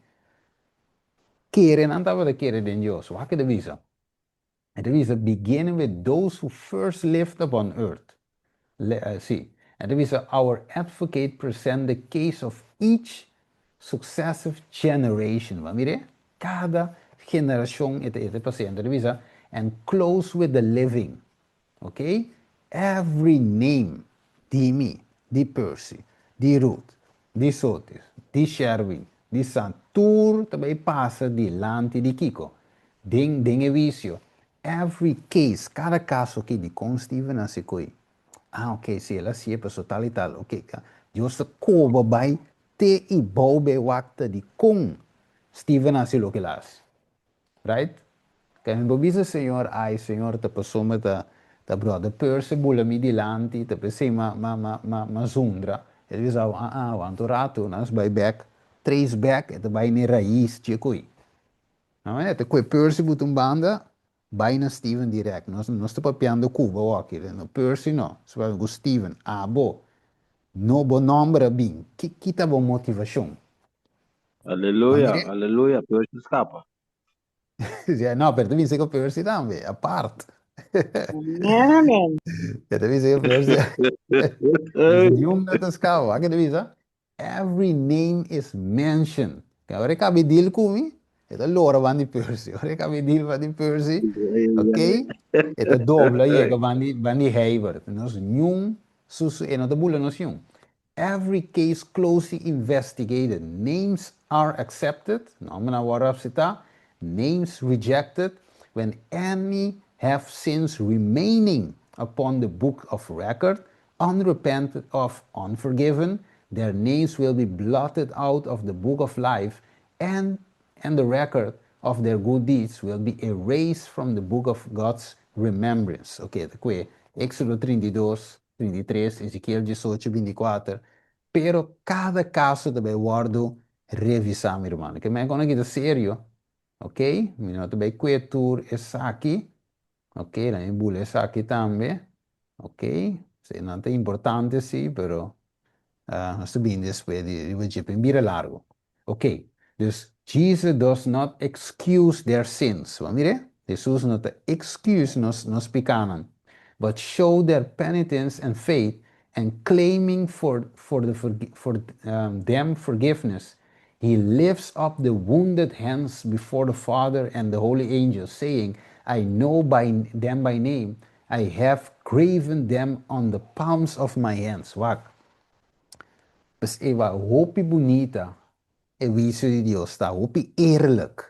Kere nan tabata kere den Dios. Wak e ta bisa. E ta bisa, beginning with those who first lived upon earth. Sí. E ta bisa, our advocate present the case of each successive generation. Bo mira? Kada generashon e ta e ta presente. E ta bisa, and close with the living. Ok? Every name di mi, di Percy, di Ruth, di Sotis, di Sherwin, di San, tur ta bai pasa dilanti di kiko? Den den e wisio. Every case, kada kaso ki di kon Steven a hasi koi. Ah, ok, si el a hasié paso tal i tal. Ok, Dios ta koba bai te i bou be wak ta di kon Steven a hasi loke el a hasi. Right? Ke mi por bisa Señor, ay Señor ta pasobra ta ta brother Percy bula mi dilanti, ta p'esei ma ma ma ma ma zundra. E ta bisa, ah ah, wanta un ratu, nos bai bek, trace back, e ta bai n'e rais dje koi. E ta kue Percy buta un banda, bai na Steven direct. Nos nos ta papiando ku bo awor aki, no Percy no, nos ta papiando ku Steven, abo, no bo nomber a bin, ki ki ta bo motivashon?
Aleluya, aleluya, Percy skapa.
Ja, no, pero ta bisa ku Percy tambe, apart.
Amen, amen.
E ta bisa ku Percy. Niun no ta skapa. Wak e ta bisa? Every name is mentioned. Ke ora e kabe deal ku mi, e ta lora ban di Percy. Ora e kabe deal ban di Percy, ok, e ta dobla yega ban di, ban di Heibert. Nos niun su, e no ta bula nos niun. Every case closely investigated, names are accepted, nòmbernan a wòrdu aseptá, names rejected, when any have sins remaining upon the book of record, unrepented of, unforgiven, their names will be blotted out of the book of life and and the record of their good deeds will be erased from the book of God's remembrance. Ok, ta kue Éxodo 32, 33, Ezekiel 18, 24. Pero kada kaso ta bai wòrdu revisá, mi ruman. Ke men kon aki ta serio, ok? Mi no ta bai kue tur esaki, ok? Laat mi bula esaki tambe, ok? Nan ta importante si, pero nos ta bini despues di riba dje, pero bira largu. Ok, dus Jesus does not excuse their sins. Bo mira? Jesus no ta excuse nos nos pikánan, but show their penitence and faith and claiming for for the for them forgiveness, he lifts up the wounded hands before the Father and the holy angels, saying, I know by them by name, I have graven them on the palms of my hands. Wak. Pues Eva, hopi bunita e huisio di Dios ta, hopi eerlijk,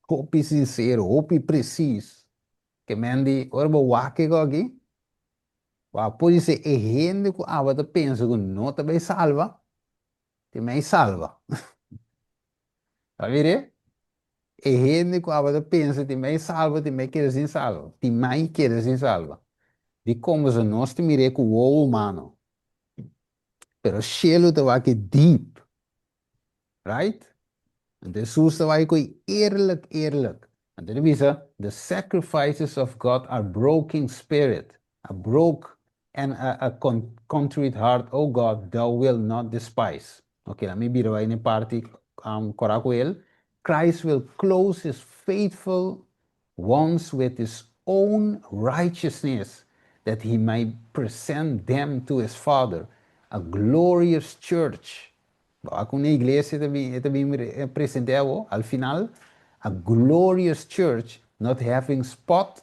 hopi sincero, hopi precies. Ke men di, ora bo wak e aki, bo a pudi ser e hende ku aba ta pensa ku no ta bai salba, te mei salba. Ta mira? E hende ku aba ta pensa tin mei salba, tin mei keda sin salba, tin mei keda sin salba. Dikon? Pasobra nos ta mir'é ku wowo humano. Pero shelu ta wak deep. Right? Anto Hesus ta wak koe eerlijk, eerlijk. Anto e bisa, the sacrifices of God are broken spirit, a broke and a contrite heart, O God, thou wilt not despise. Ok, laat mi bira bai na e parti kora ku el. Christ will close his faithful ones with his own righteousness, that he may present them to his Father, a glorious church. Bo ku na iglesia ta bin, ta bin present'é awor, al final, a glorious church, not having spot,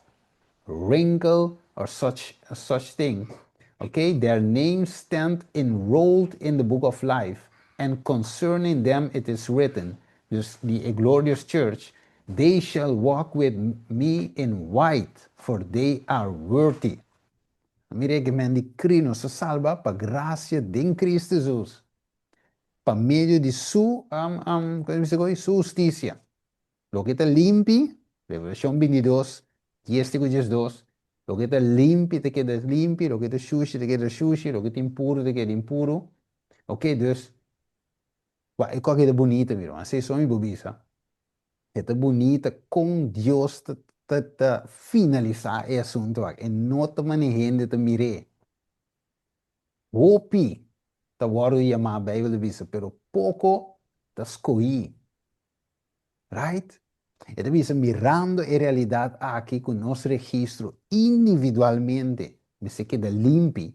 wrinkle, or such thing. Okay, their names stand enrolled in the book of life. And concerning them it is written, dus di e glorious church, they shall walk with me in white, for they are worthy. Mira e men di kri nos a salba pa gracia den Cristo Jesus, pa medio di su, su husticia. Loke ta limpi, Revelashon 22, 10 te ku 12, loke ta limpi ta keda limpi, loke ta shushi ta keda shushi, loke ta impuru ta keda impuru. Ok, dus, wak e kos ta bunita mi ruman, asei so mi por bisa. E ta bunita kon Dios ta ta ta finalisá e asuntu aki, e no ta manera hende ta mir'é. Hopi ta wòrdu yamá, Beibel ta bisa, pero poko ta skohí. Right? E ta bisa mirando e realidad aki cu nos registro individualmente mester keda limpi.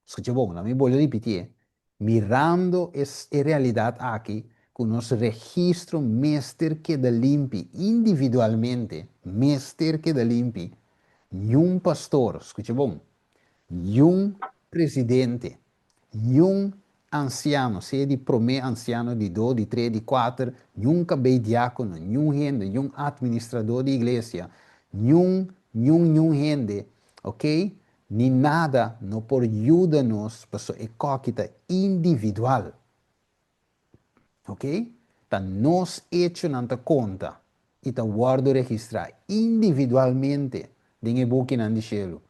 Scucha bon, laat mi bolbe ripitié. Mirando e e realidad aki cu nos registro mester keda limpi individualmente, mester keda limpi, niun pastor, scucha bon, niun presidente, Niun ansiano, sea di promé ansiano, di do, di tre, di kuater, niun kabei diákono, niun hende, niun atministradó di iglesia, niun, niun, niun hende, oké, ni nada no por yuda nos paso e kòki ta individual. Oké? Ta nos echonan ta konta i ta wòrdu registrá individualmente den e bukinan di shelu.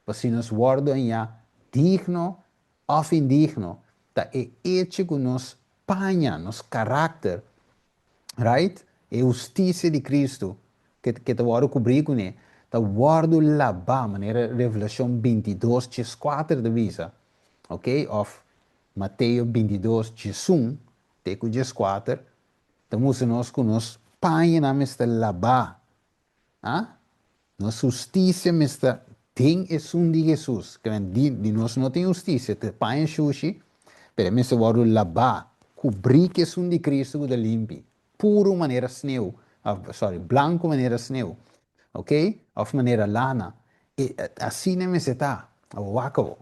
Pa si nos wòrdu hañá digno òf indigno, ta e echo ku nos paña, nos karakter, right, e hustisia di Kristu ke ta wòrdu kubrí kuné, ta wòrdu labá, manera Revelashon 22 dieskuater ta bisa, oké, òf Mateo 22, 11 te ku 14 ta mustra nos ku nos pañanan mester labá, a? Nos hustisia mester den esun di Hesus. Ke men di, di nos no tin hustisia, ta paña shushi, pero e mester wòrdu labá, kubrí ku esun di Kristu ku ta limpi, puru manera sneu, òf sorry, blanku manera sneu, oke, òf manera lana. E, asina e mester ta. Awor wak awor.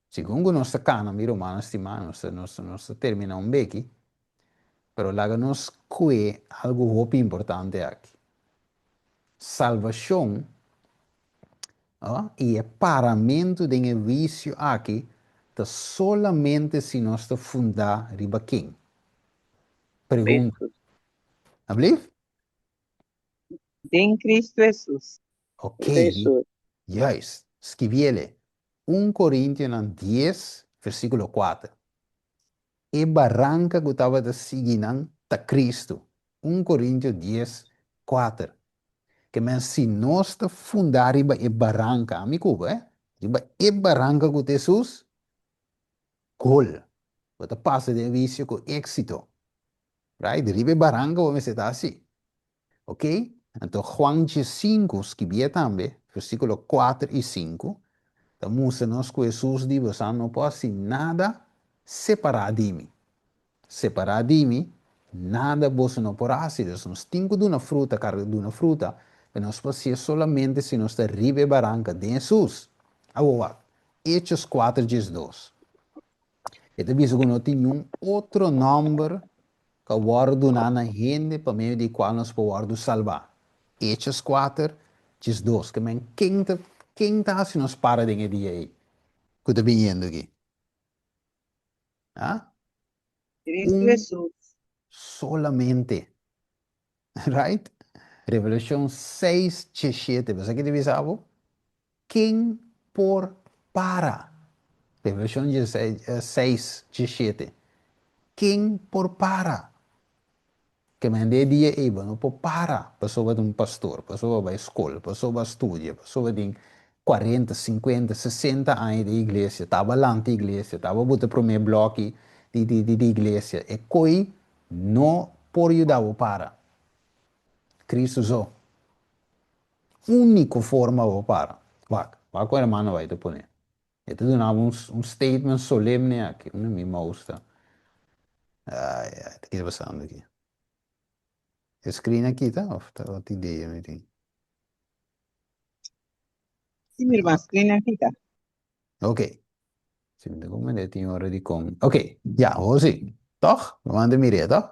Segun ku nos ta kana, mi rumannan stimá, nos ta, nos ta, nos ta terminá un beki, pero laga nos kue algu hopi importante aki. Salvashon, oh, i e paramentu den e huisio aki ta solamente si nos ta fundá riba ken? Pregunta.
Hesus.
Ablief?
Den Cristo Hesus.
Ok,
Hesus.
juist. Skibiele. Un Korintionan dies, versíkulo kuater. E baranka ku tabata sigui nan ta Kristu. Un Korintio dies, kuater. Ke men si nos ta fundá riba e baranka, ami ku bo, eh, riba e baranka ku ta Hesus, gol. Bo ta pasa den wisio ku éksito. Right? Riba e baranka bo mester ta hasi. Ok? Anto Juan 15 skibié tambe, versíkulo 4 i 5, ta mustra nos ku Hesus di, Bosan no por hasi nada separá di mi. Separá di mi, nada boso no por hasi. Dus nos tin ku duna fruta, karga duna fruta, pero nos por hasié solamente si nos ta riba e baranka den Hesus. Awor wak, Hechos 4 12. E ta bisa ku no tin niun otro nòmber ku a wòrdu duná na hende pa medio di kual nos por wòrdu salbá. Hechos 4, 12. Ke men, ken ta, ken ta hasi nos para den e dia ei ku ta biniendo aki? Ha?
Cristo
Un
Hesus.
solamente. Right? Revelashon 6, 17. Bo sa ki ta bisa bo? Ken por para? Revelashon 6, 17. Ken por para? Ke mende e dia ei bo no por para pasobra ta un pastor, pasobra bai skol, pasobra studia, pasobra tin 40, 50, 60 aña den iglesia, taba lanta iglesia, taba buta prome bloki di di di iglesia. E koi no por yuda bo para. Cristo so. Úniko forma bo para. Wak, wak ku hermano bai ta pone. E ta duna bo un statement solemne aki. Unda mi mouse ta? Ai, ai, ta kita pasando aki? E screen a kita of ta otro idea mi tin?
Si, mi hermano, screen a kita.
Ok. Si mi ta comprende tin ora di con. Ok, ya, awor si. Tòg? Bo manda mir'é, tòg?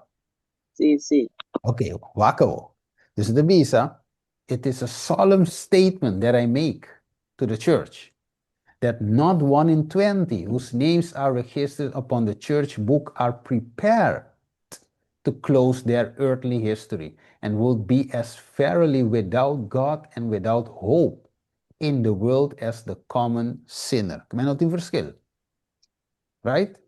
Sí, sí.
Ok, wak awor. Dus e ta bisa, It is a solemn statement that I make to the church, that not one in 20 whose names are registered upon the church book are prepared to close their earthly history and will be as verily without God and without hope in the world as the common sinner. Ke men no tin verschil. Right?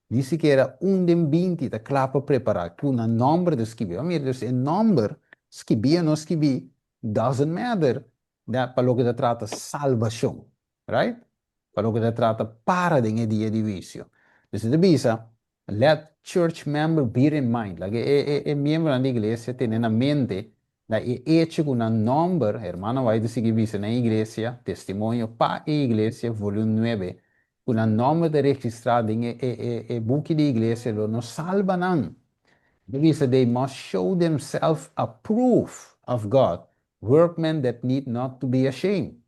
Ni sikiera un den 20 ta kla pa prepará ku nan nòmber ta skibí. Bo a mira, dus e nòmber, skibí o no skibí, doesn't matter pa loke ta trata salbashon. Right? Pa loke ta trata para den e dia di huisio. Dus e ta bisa, Let church member bear in mind, laga e e miembronan di iglesia tene na mente na e echo ku nan nòmber, Hermana White ta sigui bisa na e iglesia, Testimonio pa e Iglesia, volume nuebe, ku nan nòmber ta registrá den e e e buki di iglesia lo no salba nan. E ta bisa, They must show themselves approved of God, workmen that need not to be ashamed.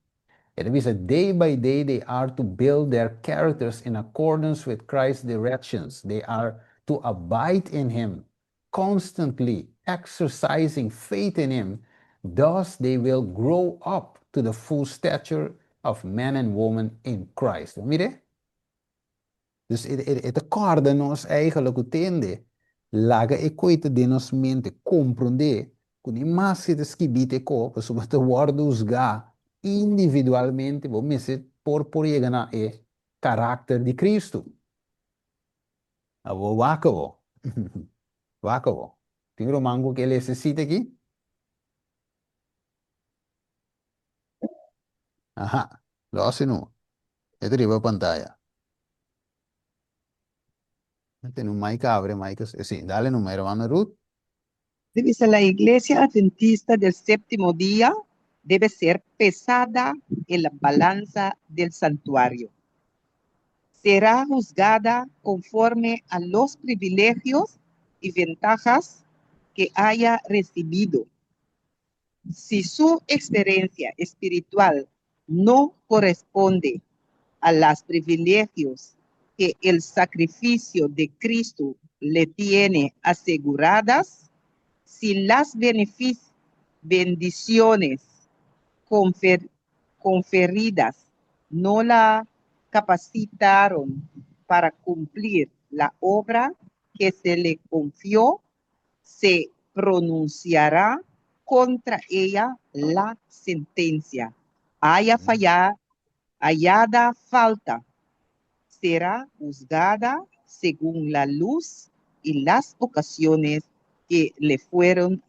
E ta bisa, Day by day they are to build their characters in accordance with Christ's directions. They are to abide in Him, constantly exercising faith in Him, thus they will grow up to the full stature of man and woman in Christ. Bo mira? Dus e ta kòrda nos eigenlijk ku tende, laga e koe ta den nos mente, komprondé ku ni maske ta skibí te ko, pasobra ta wòrdu husgá individualmente, bo mester por por yega na e karakter di Kristu. Abo wak abo. Wak abo. Tin ruman ku ke lesa e sita aki? Aha, lo hasi nu. E ta riba pantaya. Tene un mic abre, mic sí, dale numa, hermana Ruth.
Dice, La Iglesia Adventista del Séptimo Día debe ser pesada en la balanza del santuario. Será juzgada conforme a los privilegios y ventajas que haya recibido. Si su experiencia espiritual no corresponde a las privilegios que el sacrificio de Cristo le tiene aseguradas, si las bendiciones conferidas no la capacitaron para cumplir la obra que se le confió, se pronunciará contra ella la sentencia. Haya fallado, hallada falta, será juzgada según la luz y las ocasiones que le fueron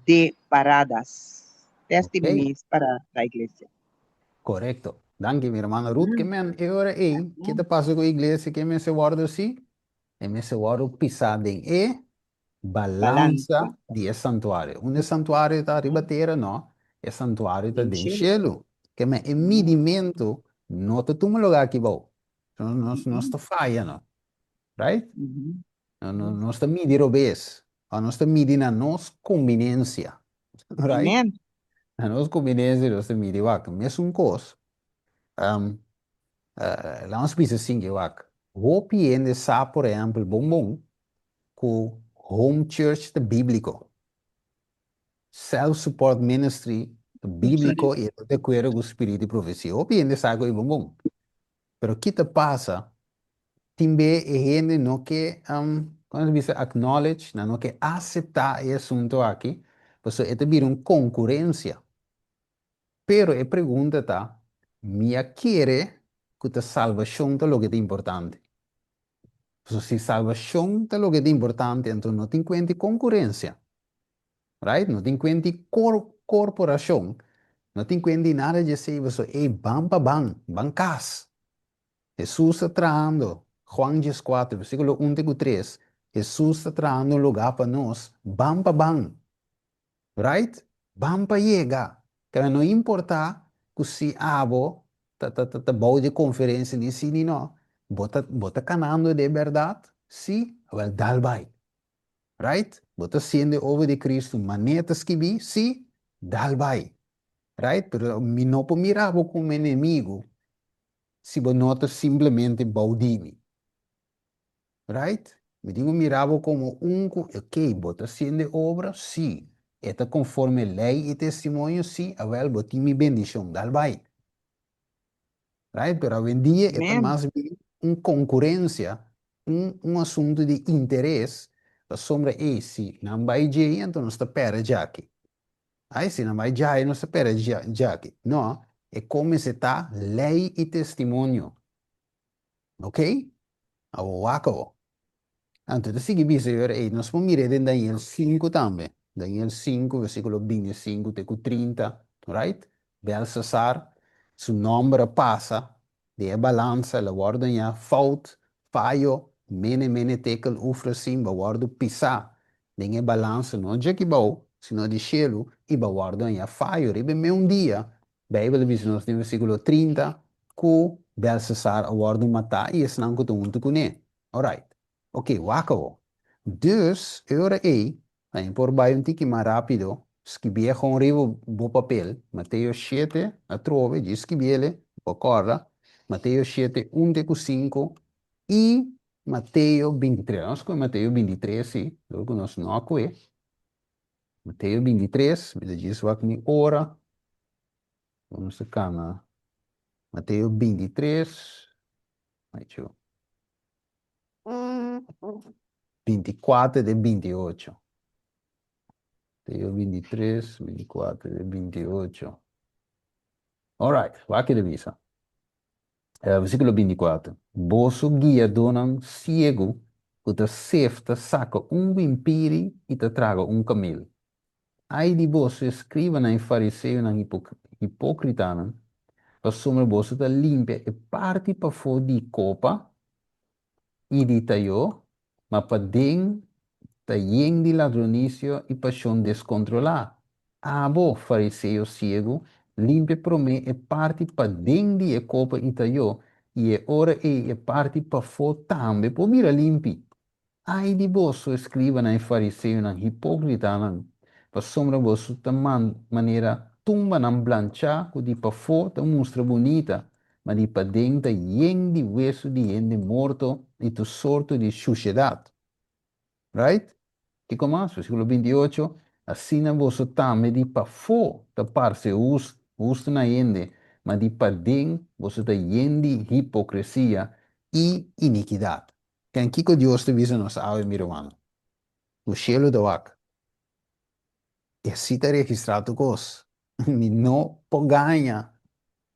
deparadas. Testimonies para la iglesia.
Korekto. Danki, mi hermana Ruth. Ke men e ora ei, ke ta pasa ku iglesia ke mester wòrdu si? E mester wòrdu pisá den e balansa di e santuario. Unda e santuario ta? Riba tera? No, e santuario ta den shelu. Ke men e midimentu no ta tuma lugá aki bou. Nos nos ta faya no. Right? Nos ta midi robes. O nos ta midi na nos kumbinensia. Right? Na nos kumbinensia nos ta midi. Wak, mesun kos. Laat nos bisa sinke wak, hopi hende sa por ehempel bon bon ku home church ta bíbliko, self support ministry ta bíbliko i e ta di akuerdo ku spiritu di profesia. Hopi hende sa ku e bon bon. Pero ki ta pasa, tin be e hende no ke, kon nos bisa, acknowledge, nan no ke aseptá e asuntu aki, pasobra e ta bira un konkurensia. Pero e pregunta ta, Mi a kere ku ta salbashon ta loke ta importante? Pasobra si salbashon ta loke ta importante, anto no tin kuenta di konkurensia, right? No tin kuenta di korporashon, no tin kuenta di nada di esei, pasobra ei ban pa ban, ban kas. Hesus ta trahando, Juan dieskuater, versíkulo un te ku tres, Hesus ta trahando un lugá pa nos, ban pa ban. Right? Ban pa yega. Keda no importa ku si abo ta ta ta bou di konferensia ni si ni no, bo ta bo ta kanando den bèrdat? Si? Awèl dal bai. Right? Bo ta siendo e obra di Kristu manera ta skibí? Si? Dal bai. Right? Pero mi no por mira bo komo enemigu si bo no ta simplemente bou di mi. Right? Mi tin ku mira bo komo un ku, ok, bo ta hasiendo e obra? Sí. E ta konforme lei i testimonio? Sí. Awèl, bo tin mi bendishon. Dal bai. Right? Pero awendia e ta
Amen.
mas bien un konkurensia, un un asuntu di interes, pasobra ey, si nan bai djei, anto nos ta pèrdè djaki. Ai, si nan bai djai, nos ta pèrdè djaki. No, e kon mester ta lei i testimonio. Ok? Awor wak awor. Anto ta sigui bisa yor ei, nos por mir'é den Daniel sinku tambe. Daniel sinku, versíkulo 25 te ku 30, right? Belsasar, su nòmber a pasa den e balansa, el a wòrdu hañá fout, fayo, mene mene tekel ufrasin, bo a wòrdu pisá den e balansa, no djaki bou, sino di shelu, i bo a wòrdu hañá fayo riba e meun dia Beibel ta bisa nos den versíkulo 30 ku Belsasar a wòrdu matá i esnan ku ta huntu kuné. Orait. Oké, wak awor. Dus, e ora ei, pa mi por bai un tiki mas rápido, skibié gewoon riba bo papel, Mateo shete, atrobe, djis skibiéle, bo kòrda, Mateo shete, un te ku sinku, i Mateo 23. Nos kohe Mateo 23 sí, dor ku nos no a kohe. Mateo 23, mi ta djis wak mi ora. Nos ta kana Mateo 23, ai chu. 24 te 28. Mateo 23, 24 te 28. Alright, wak e ta bisa. Versíkulo 24, Boso guiadónan siegu ku ta sefta saka un wimpiri i ta traga un kamel. Ai di boso, eskribanan i fariseonan hipókritanan, pasobra boso ta limpia e parti pafó di kopa i di tayó, ma paden ta yen di ladronisio i pashon deskontrolá. Abo, fariseo siegu, limpia promé e parti paden di e kopa i tayó, i e ora ei e parti pafó tambe por bira limpi. Ai di boso, eskribanan i fariseonan, hipókritanan! Pasobra boso ta manera tumbanan blanchá ku di pafó ta mustra bunita, ma di paden ta yen di wesu di hende morto i tur sorto di shushedat. Right? Kiko mas? Versíkulo 28, Asina boso tambe di pafó ta parse hustu na hende, ma di paden boso ta yen di hipokresia i inikidat. Ken kiko Dios ta bisa nos awe, mi rumannan? Ku shelu ta wak. E si ta registrá tur kos. Mi no por gaña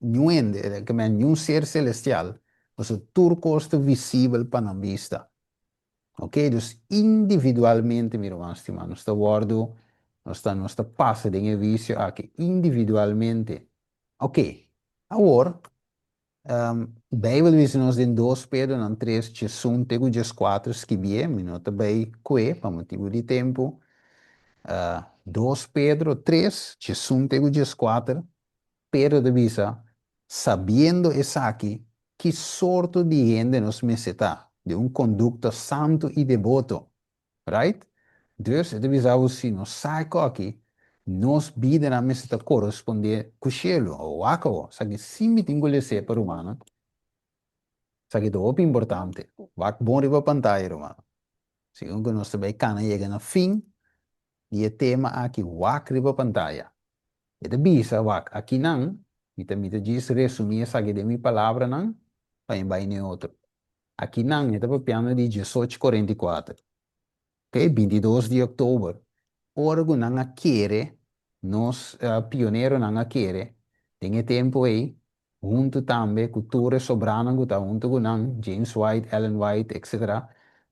niun hende, ke men niun ser selestial, pasobra tur kos ta visibel pa nan bista. Ok, dus individualmente, mi ruman stimá, nos ta wòrdu, nos ta, nos ta pasa den e huisio aki individualmente. Ok, awor, Beibel bisa nos den dos Pedronan tres djesun te ku djeskuater skibié, mi no ta bai kue pa motibu di tempu. Dos Pedro tres djesun te ku djeskuater, Pedro ta bisa, Sabiendo esaki, ki sorto di hende nos mester ta, di un kondukta santu i deboto, Right? Dus e ta bisa bo si nos sa e koki, nos bidanan mester ta korespondé ku shelu. Wak awo, esaki si mi tin ku les'é pa rumannan. Esaki ta hopi importante. Wak bon riba pantaya, rumannan. Segun ku nos ta bai kana yega na fin di e tema aki, wak riba pantaya. E ta bisa, wak, akinan, mi ta mi ta djis resumí esaki den mi palabranan pa mi bai n'e otro. Akinan e ta papiando di diesocho korenta i kuater, ok, 22 di òktober, ora ku nan a kere, nos pioneronan a kere den e tempu ei, huntu tambe ku tur e sobranan ku ta huntu ku nan, James White, Ellen White, etcetera,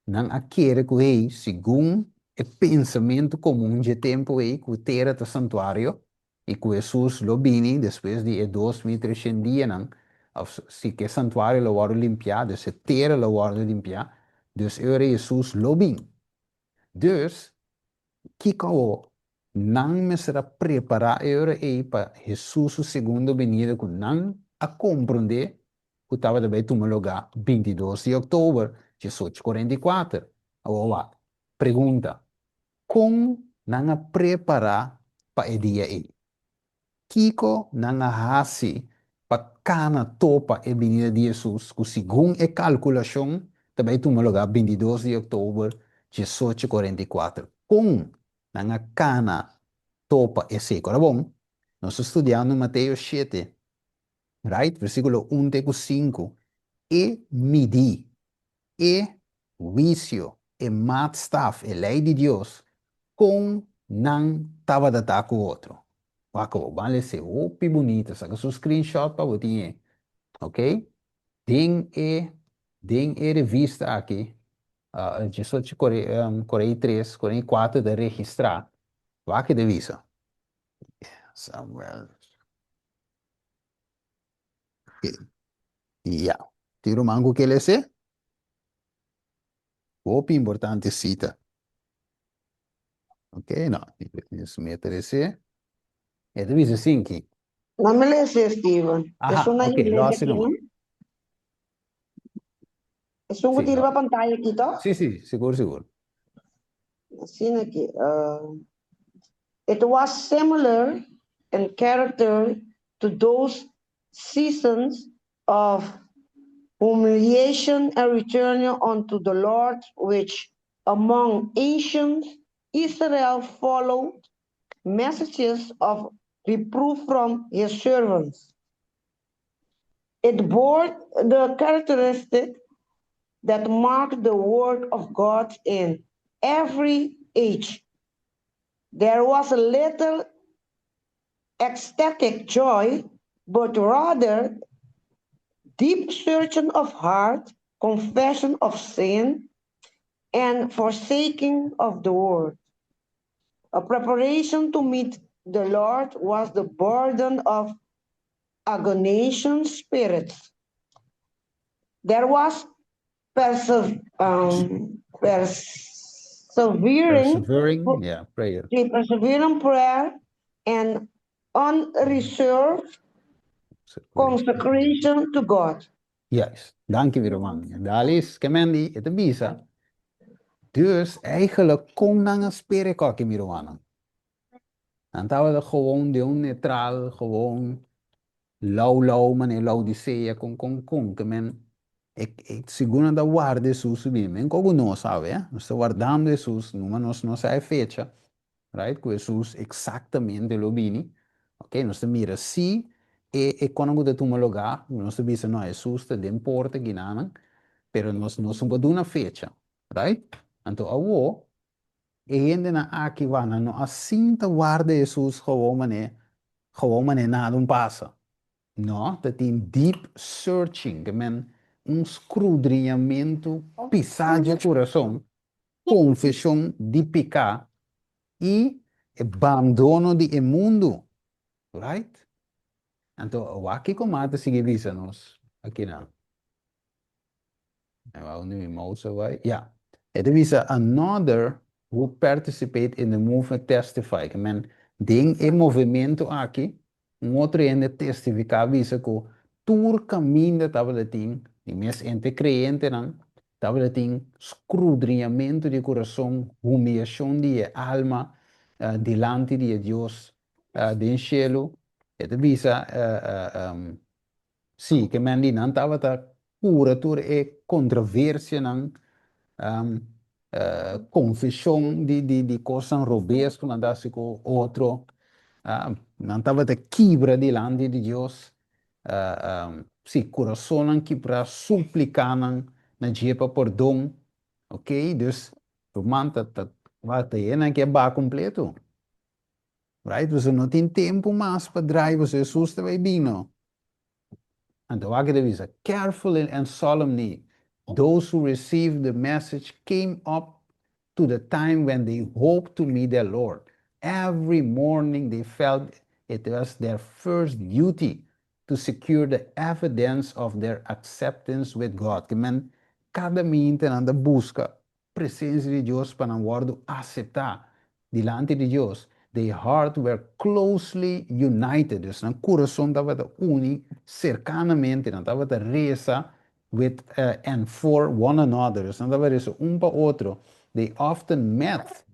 nan a kere ku ei, segun e pensamentu komun dje tempu ei, ku tera ta santuario, i ku Hesus lo bini despues di e 2300 dianan, òf si ku e santuario lo wòrdu limpiá, dus e tera lo wòrdu limpiá, dus e ora Hesus lo bin. Dus, kiko awor? Nan mester a prepará e ora ei pa Hesus su segundo benida ku nan a komprondé ku tabata bai tuma lugá 22 di òktober 1844. Awor wak, pregunta, Kon nan a prepará pa e dia ei? Kiko nan a hasi pa kana topa e binida di Hesus ku segun e kalkulashon ta ta bai tuma lugá 22 di òktober 1844. Kon nan a kana topa esei? Ora bon, nos ta studiando Mateo 7, right? Versíkulo 1 te ku 5. E midí, e huisio, e maatstaf, e lei di Dios, kon nan tabata ta ku otro. Wak bo, ban lesa e hopi bunita, saka su screenshot pa bo tin e, ok? Den e, den e revista aki, 18 43, 44 ta registrá, wak e ta bisa. Samuel. Ya. Tin ruman ku ke lese? Hopi importante sita. Ok, no. Nos mete ese. E ta bisa sinki.
No me lese, Steven.
Aha,
Esun na
ok,
iglesia
losi
aki,
numa.
no? Esun ku
Sí,
tin
lo.
riba pantaya aki, toch?
Sí, sí, sigur, sigur.
Asina aki. It was similar in character to those seasons of humiliation and returning unto the Lord which among ancient Israel followed messages of reproof from his servants. It bore the characteristic that marked the work of God in every age. There was little ecstatic joy, but rather deep searching of heart, confession of sin, and forsaking of the world. A preparation to meet the Lord was the burden of agonizing spirits. There was persevering,
Persevering, yeah, prayer.
Persevering prayer and unreserved consecration to God.
Juist. Danki, mi ruman. Dalis, kemendi, e ta bisa. Dus eigenlijk kon nan a spera koki, mi rumannan. Nan tabata gewoon den un neutral, gewoon lou lou, manera Laodicea, kon kon kon, ke men e e segun nan ta warda Hesus su bini. Men koku nos awe, eh? Nos ta wardando Hesus, numa nos no sa e fecha, right, ku Hesus eksaktamente lo bini. Ok, nos ta mira si e e konan ku ta tuma lugá, nos ta bisa no, Hesus ta den porta kinanan, pero nos nos no por duna fecha, right? Anto awo, E hendenan aki wak nan no a sinta warda Hesus gewoon manera gewoon manera nada un pasa. No, ta tin deep searching, ke men un skrudriñamentu pisá dje kurason, konfeshon di piká i e bandono di e mundu. Right? Anto wak kiko Marta sigui bisa nos akinan. Unda mi mouse a bai? Ya. E ta bisa another who participate in the movement testify. Ke men den e movementu aki, un otro hende testifiká bisa ku tur kaminda tabata tin, di mes entre kreyentenan, tabata tin skrudriñamentu di kurason, humiashon di e alma dilanti di e Dios den shelu. E ta bisa. Sí, ke men di nan tabata kura tur e kontroversianan, konfeshon di di di kosnan robes ku nan ta hasi ku otro. Nan tabata kibra dilanti di Dios. Sí, kurasonnan kibrá, supliká nan na dje pa pordon. Oke, dus ruman ta ta ta yena ke ba kompleto. Right? Pasobra no tin tempu mas pa drai, pasobra Hesus ta bai bin no. Anto wak e ta bisa, Carefully and solemnly, those who received the message came up to the time when they hoped to meet their Lord. Every morning they felt it was their first duty to secure the evidence of their acceptance with God. Ke men kada minta nan ta buska presensia di Dios pa nan wòrdu aseptá dilanti di Dios, their heart were closely united, dus nan kurason tabata uni serkanamente, nan tabata resa with and for one another, dus nan tabata resa un pa otro, they often met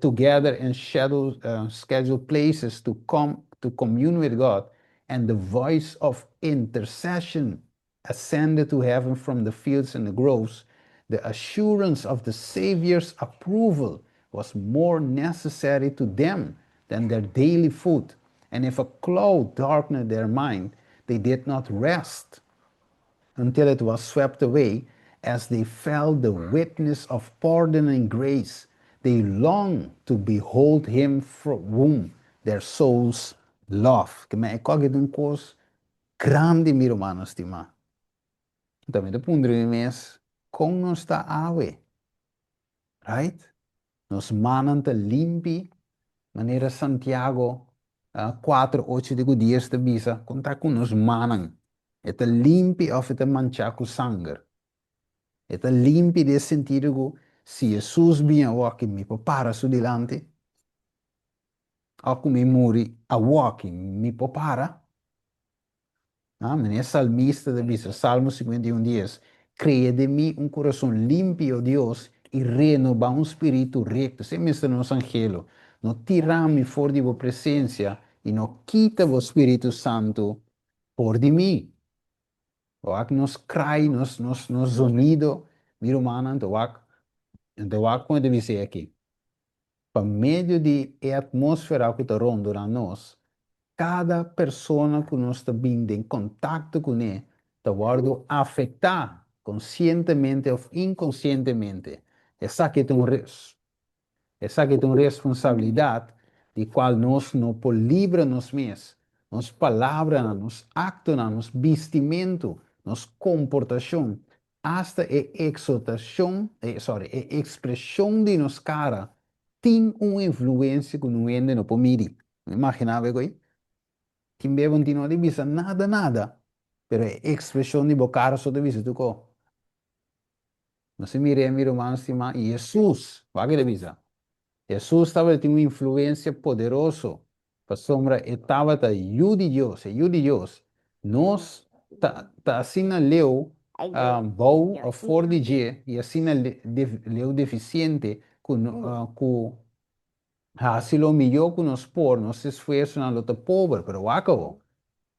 together in scheduled places to come to commune with God, and the voice of intercession ascended to heaven from the fields and the groves. The assurance of the Savior's approval was more necessary to them than their daily food, and if a cloud darkened their mind, they did not rest until it was swept away as they felt the witness of pardoning grace. They longed to behold him whom their souls love. Ke men e kòke ta un kos grandi, mi rumannan stimá. Tambe ta puntra mi mes, kon nos ta awe? Right? Nos mannan ta limpi, manera Santiago 4, 8 te ku 10 ta bisa, kon ta ku nos mannan? E ta limpi òf e ta manchá ku sanger? E ta limpi den e sentido ku si Hesus bini awoki mi por para su dilanti? Òf ku mi muri awoki mi por para? Amen. E salmista ta bisa, Salmo 51, 10, Crea den mi un curason limpi, o Dios, i renoba un spiritu recto. Esei mester nos anhelo. No tira mi for di bo presencia i no kita bo spiritu santu for di mi. Wak nos cry, nos, nos, nos zonido, mi rumannan, ta wak, ta wak con e ta bisa aki. Pa medio di e atmósfera ku ta rondorá nos, kada persona ku nos ta bin den kontakto kuné ta wòrdu afektá konsientemente òf inkonsientemente. Esaki ta un esaki ta un responsabilidat di kual nos no por libra nos mes. Nos palabranan, nos aktonan, nos bistimentu, nos komportashon Asta e exhortacion, e sorry, e expresion di nos cara tin un influencia cu nun hende no por midi. Bo imagina bo ei? Tin bes bo no tin no di bisa nada nada, pero e expresion di bo cara so ta bisa tur cos. Nos a mira e mi ruman stima y Jesus, wak e ta bisa? Jesus tabatin un influencia poderoso Pasobra e tabata Yu di Dios, e Yu di Dios. Nos ta ta asina leu bou of for di dje i asina leu defisiente ku ku hasi lo mihó ku nos por, nos esfuersonan lo ta pober, pero wak awor,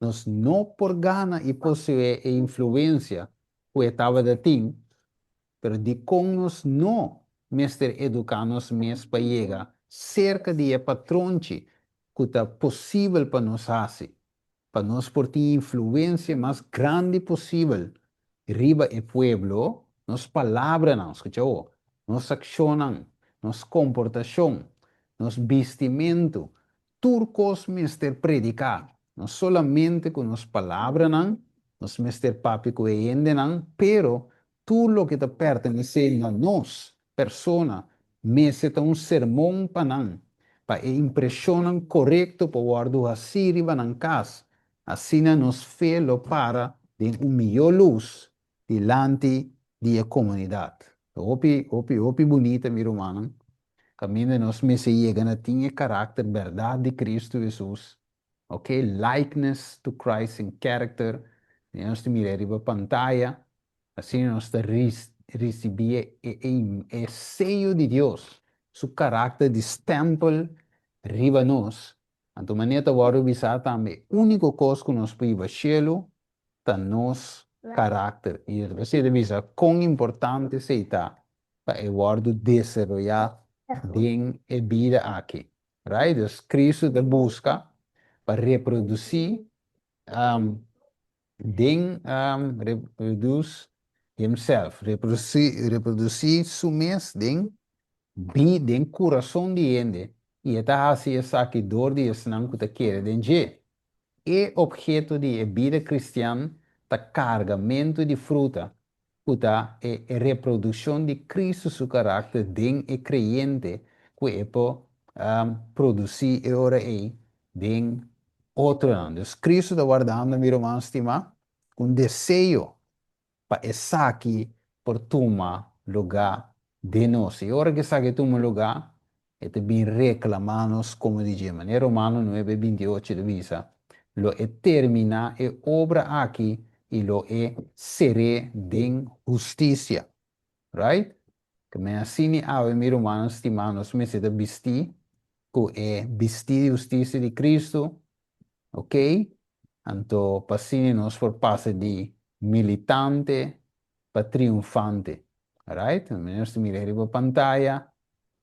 nos no por gana i poseé e influensia ku e tabata tin. Pero dikon nos no mester eduká nos mes pa yega serka di e patronchi ku ta posibel pa nos hasi, pa nos por tin influensia mas grandi posibel riba e pueblo? Nos palabranan, skucha awor, nos akshonnan, nos komportashon, nos bistimentu, tur kos mester prediká, no solamente ku nos palabranan, nos mester papia ku e hendenan, pero Tur loke ta pertenesé na nos persona mester ta un sermon pa nan, pa e impreshonnan korekto por wòrdu hasí riba nan kas, asina nos fe lo para den un mihó lus dilanti di e komunidat. Ta hopi, hopi, hopi bunita, mi rumannan, kaminda nos mester yega na tin e karakter bèrdat di Kristu Hesus, ok, likeness to Christ in character, nos ta mira riba pantaya, Asina nos ta risibí e seyo di Dios, su karakter di stèmpel riba nos. Anto manera ta wòrdu bisá tambe, e úniko kos ku nos por hiba shelu ta nos karakter. I esei ta bisa kon importante esei ta pa e wòrdu desaroyá den e bida aki. Right? Dus Kristu ta buska pa reprodusí Den reproduce himself, reproduci, reproduci su mes den bi den curason di hende, y e ta haci esaki door di esnan cu ta kere den dje. E obheto di e bida cristian ta cargamento di fruta, cu ta e reproduccion di Cristo su caracter den e creyente cu e por produci e ora ey den otronan. Dus Cristo ta wardando, mi ruman stimá, cu un deseo pa esaki por tuma lugá den nos. I ora cu esaki tuma lugá, e ta bin reclamá nos como di dje. Manera Romano nuebe 28 ta bisa, Lo e terminá e obra aki i lo e ser'é den husticia. Right? Ke men asina awe, mi rumannan stimá, nos mester ta bistí ku e bistí di hustisia di Kristu, ok? Anto pa asina nos por pasa di militante pa triunfante. Alright? Nos ta mira riba pantaya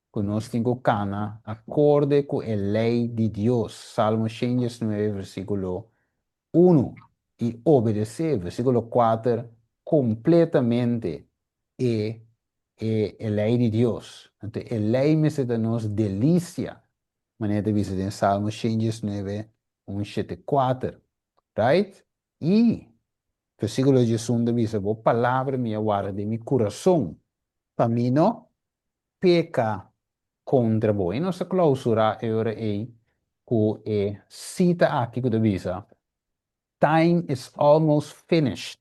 ku nos tin ku kana akorde ku e lei di Dios, Salmo 119 versíkulo 1, i obedesé, versíkulo 4, kompletamente e e e lei di Dios. Anto e lei mester ta nos delisia, manera ta bisa den Salmo 119, 1, 7, 4. Right? I versíkulo 11 ta bisa, Bo palabra mi a warda den mi kurason, pa mi no peka kontra bo. I nos ta klousurá e ora ei ku e sita aki ku ta bisa, Time is almost finished.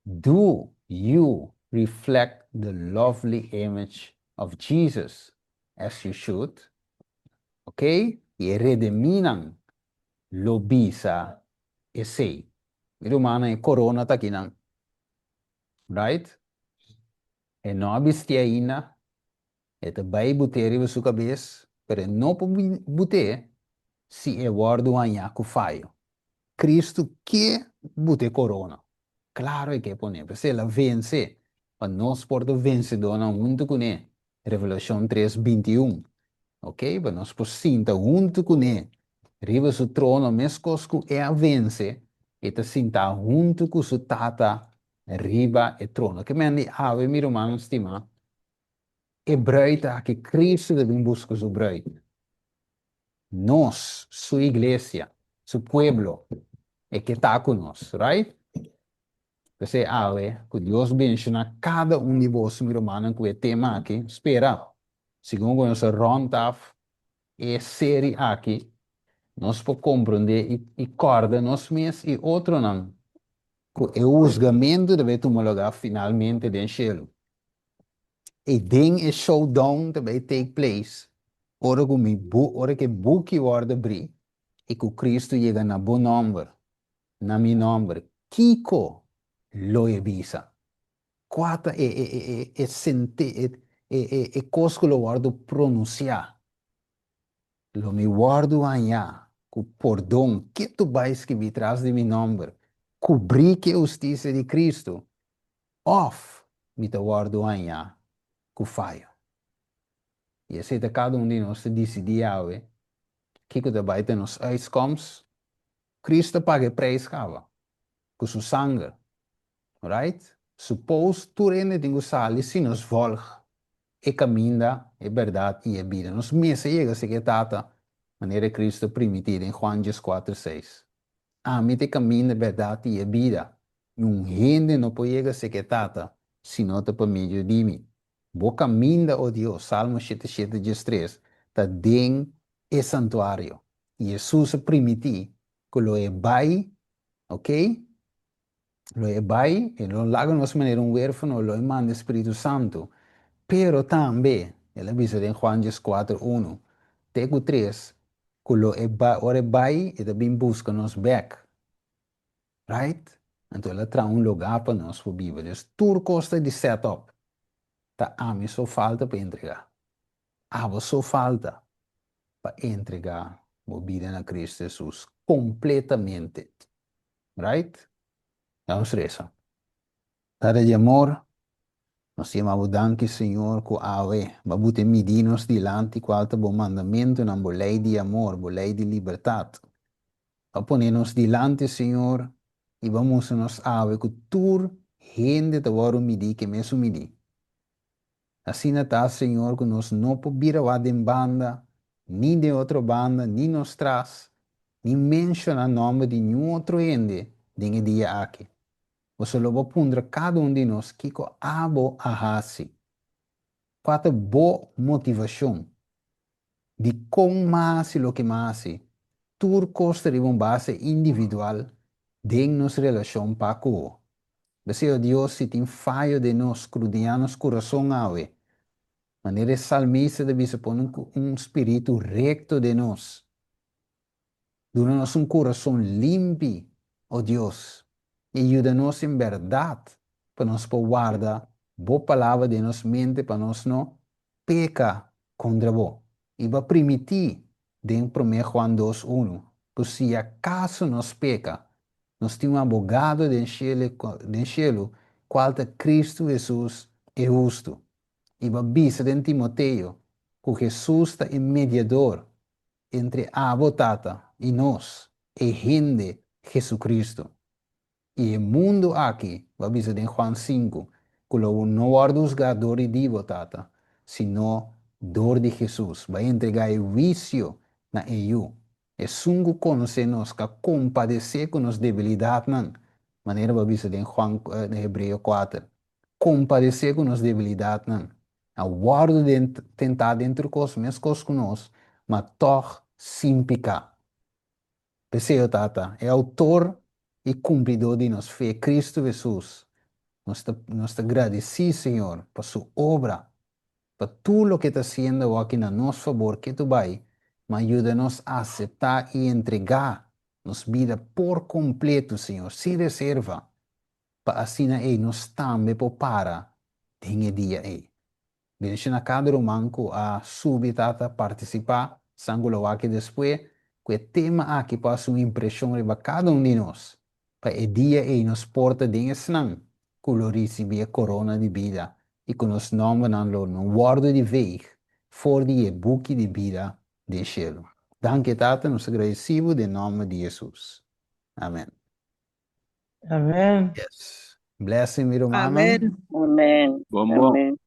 Do you reflect the lovely image of Jesus as you should? Ok, i e redemínan lo bisa esei. Mi rumannan, e korona ta akinan. Right? E no a bisti ainda, e ta bai but'é riba su kabes, pero e no por but'é si e wòrdu hañá ku fayo. Kristu ke but'é korona, klaro e ke pon'é, p'esei el a vense, pa nos por ta vensedónan huntu kuné, Revelashon tres, 21. Oke, pa nos por sinta huntu kuné riba su trono meskos ku e a vense, e ta sintá huntu ku su Tata riba e trono. Ke men di awe, mi rumannan stimá, e bruid aki, Cristo ta bin buska su bruid. Nos, su iglesia, su pueblo, e ke ta ku nos, right? P'esei awe, ku Dios benshoná kada un di boso, mi rumannan, ku e tema aki. Spera, segun ku nos a rònt af e seri aki, nos por komprondé i kòrda nos mes i otronan ku e husgamentu ta bai tuma lugá finalmente den shelu. I den e showdown ta bai take place ora ku mi bu ora ku e buki wòrdu abrí i ku Kristu yega na bo nòmber, na mi nòmber, kiko lo e bisa? Kua ta e e e e e sente e e e e kos ku lo wòrdu pronunsiá? Lo mi wòrdu hañá ku pordon ketu bai skibí tras di mi nòmber, kubrí ku e hustisia di Kristu, òf mi ta wòrdu hañá ku fayo? I esei ta kada un di nos ta disidí awe kiko ta bai ta nos uitkomst. Kristu a paga e preis kaba ku su sanger, right? Suppose tur hende tin ku sali si nos vòlg e kaminda, e bèrdat i e bida. Nos mester yega serka e Tata manera e Kristu a primití den Juan dieskuater seis. Ami ta e kaminda, e bèrdat i e bida. Niun hende no por yega serka e Tata si no ta pa medio di mi. Bo kaminda, o Dios, Salmo 77, 13, ta den e santuario. Hesus a primití ku lo e bai, oke? Lo e bai, e lo laga nos manera un wérfano, lo e manda e Spiritu Santu. Pero tambe, el a bisa den Juan 14, 1 te ku 3, ku lo e bai, ora e bai, e ta bin buska nos bèk. Right? Anto el a traha un lugá pa nos por biba. Dus tur kos ta di set up. Ta ami so falta pa entregá. Abo so falta pa entregá bo bida na Cristo Jesus kompletamente. Right? Nos resa. Tata di amor, nos yama bo danki, Señor, ku awe bo a buta e midí nos dilanti kual ta bo mandamentunan, bo lei di amor, bo lei di libertat. Bo a pone nos dilanti, Señor, i bo a mustra nos awe ku tur hende ta wòrdu midí ku e mesun midí. Asina ta, Señor, ku nos no por bira wak den banda, ni den otro banda, ni nos tras, ni menshoná nòmber di niun otro hende den e dia aki. Boso lo bo puntra kada un di nos kiko abo a hasi. Kua ta bo motivashon? Dikon m'a hasi loke m'a hasi? Tur kos ta riba un base individual den nos relashon pa ku bo. P'esei, o Dios, si tin fayo den nos, skrudiñá nos kurason awe. Manera e salmista ta bisa, pone un spiritu rekto den nos. Duna nos un kurason limpi, o Dios, i yuda nos en bèrdat pa nos por warda Bo Palabra den nos mente pa nos no peka kontra Bo. I Bo a primití den Promé Juan dos unu ku si akaso nos peka, nos tin un abogado den shelu, kual ta Kristu Hesus. e hustu. I bo a bisa den Timoteo ku Hesus ta e mediador entre abo, Tata, i nos, e hende Hesukristu. I e mundu aki, bo a bisa den Juan sinku, ku lo no wòrdu husgá dor di dibo, Tata, sino dor di Hesus. Bo a entregá e huisio na e Yu. Esun ku konosé nos ka kompadesé ku nos debilidatnan, manera bo a bisa den Juan, den Hebreo kuater. Kompadesé ku nos debilidatnan. A wòrdu den tentá den tur kos meskos ku nos, ma tòg sin piká. P'esei, o Tata, e Outor i Kumplidó di nos fe, Kristu Hesus, nos ta nos ta gradisí, Señor, pa Su obra, pa tur loke E ta hasiendo awoki na nos fabor ketu bai, ma yuda nos aseptá i entregá nos bida por kompletu, Señor, sin reserva, pa asina ei nos tambe por para den e dia ei. Bendiciona cada ruman cu a subi tata participa san cu lo wak despues cu e tema aki por haci un impresion riba cada un di nos pa e dia ei nos por ta den esnan cu lo ricibi e corona di bida y cu nos nombernan lo no wordo di veeg for di e buki di bida den cielo. Danki Tata nos ta gradeci bo den nomber di Jesus. Amen.
Amen.
Yes. Blessing mi rumannan.
Amen.
Amen.
Bon bon.
Amen.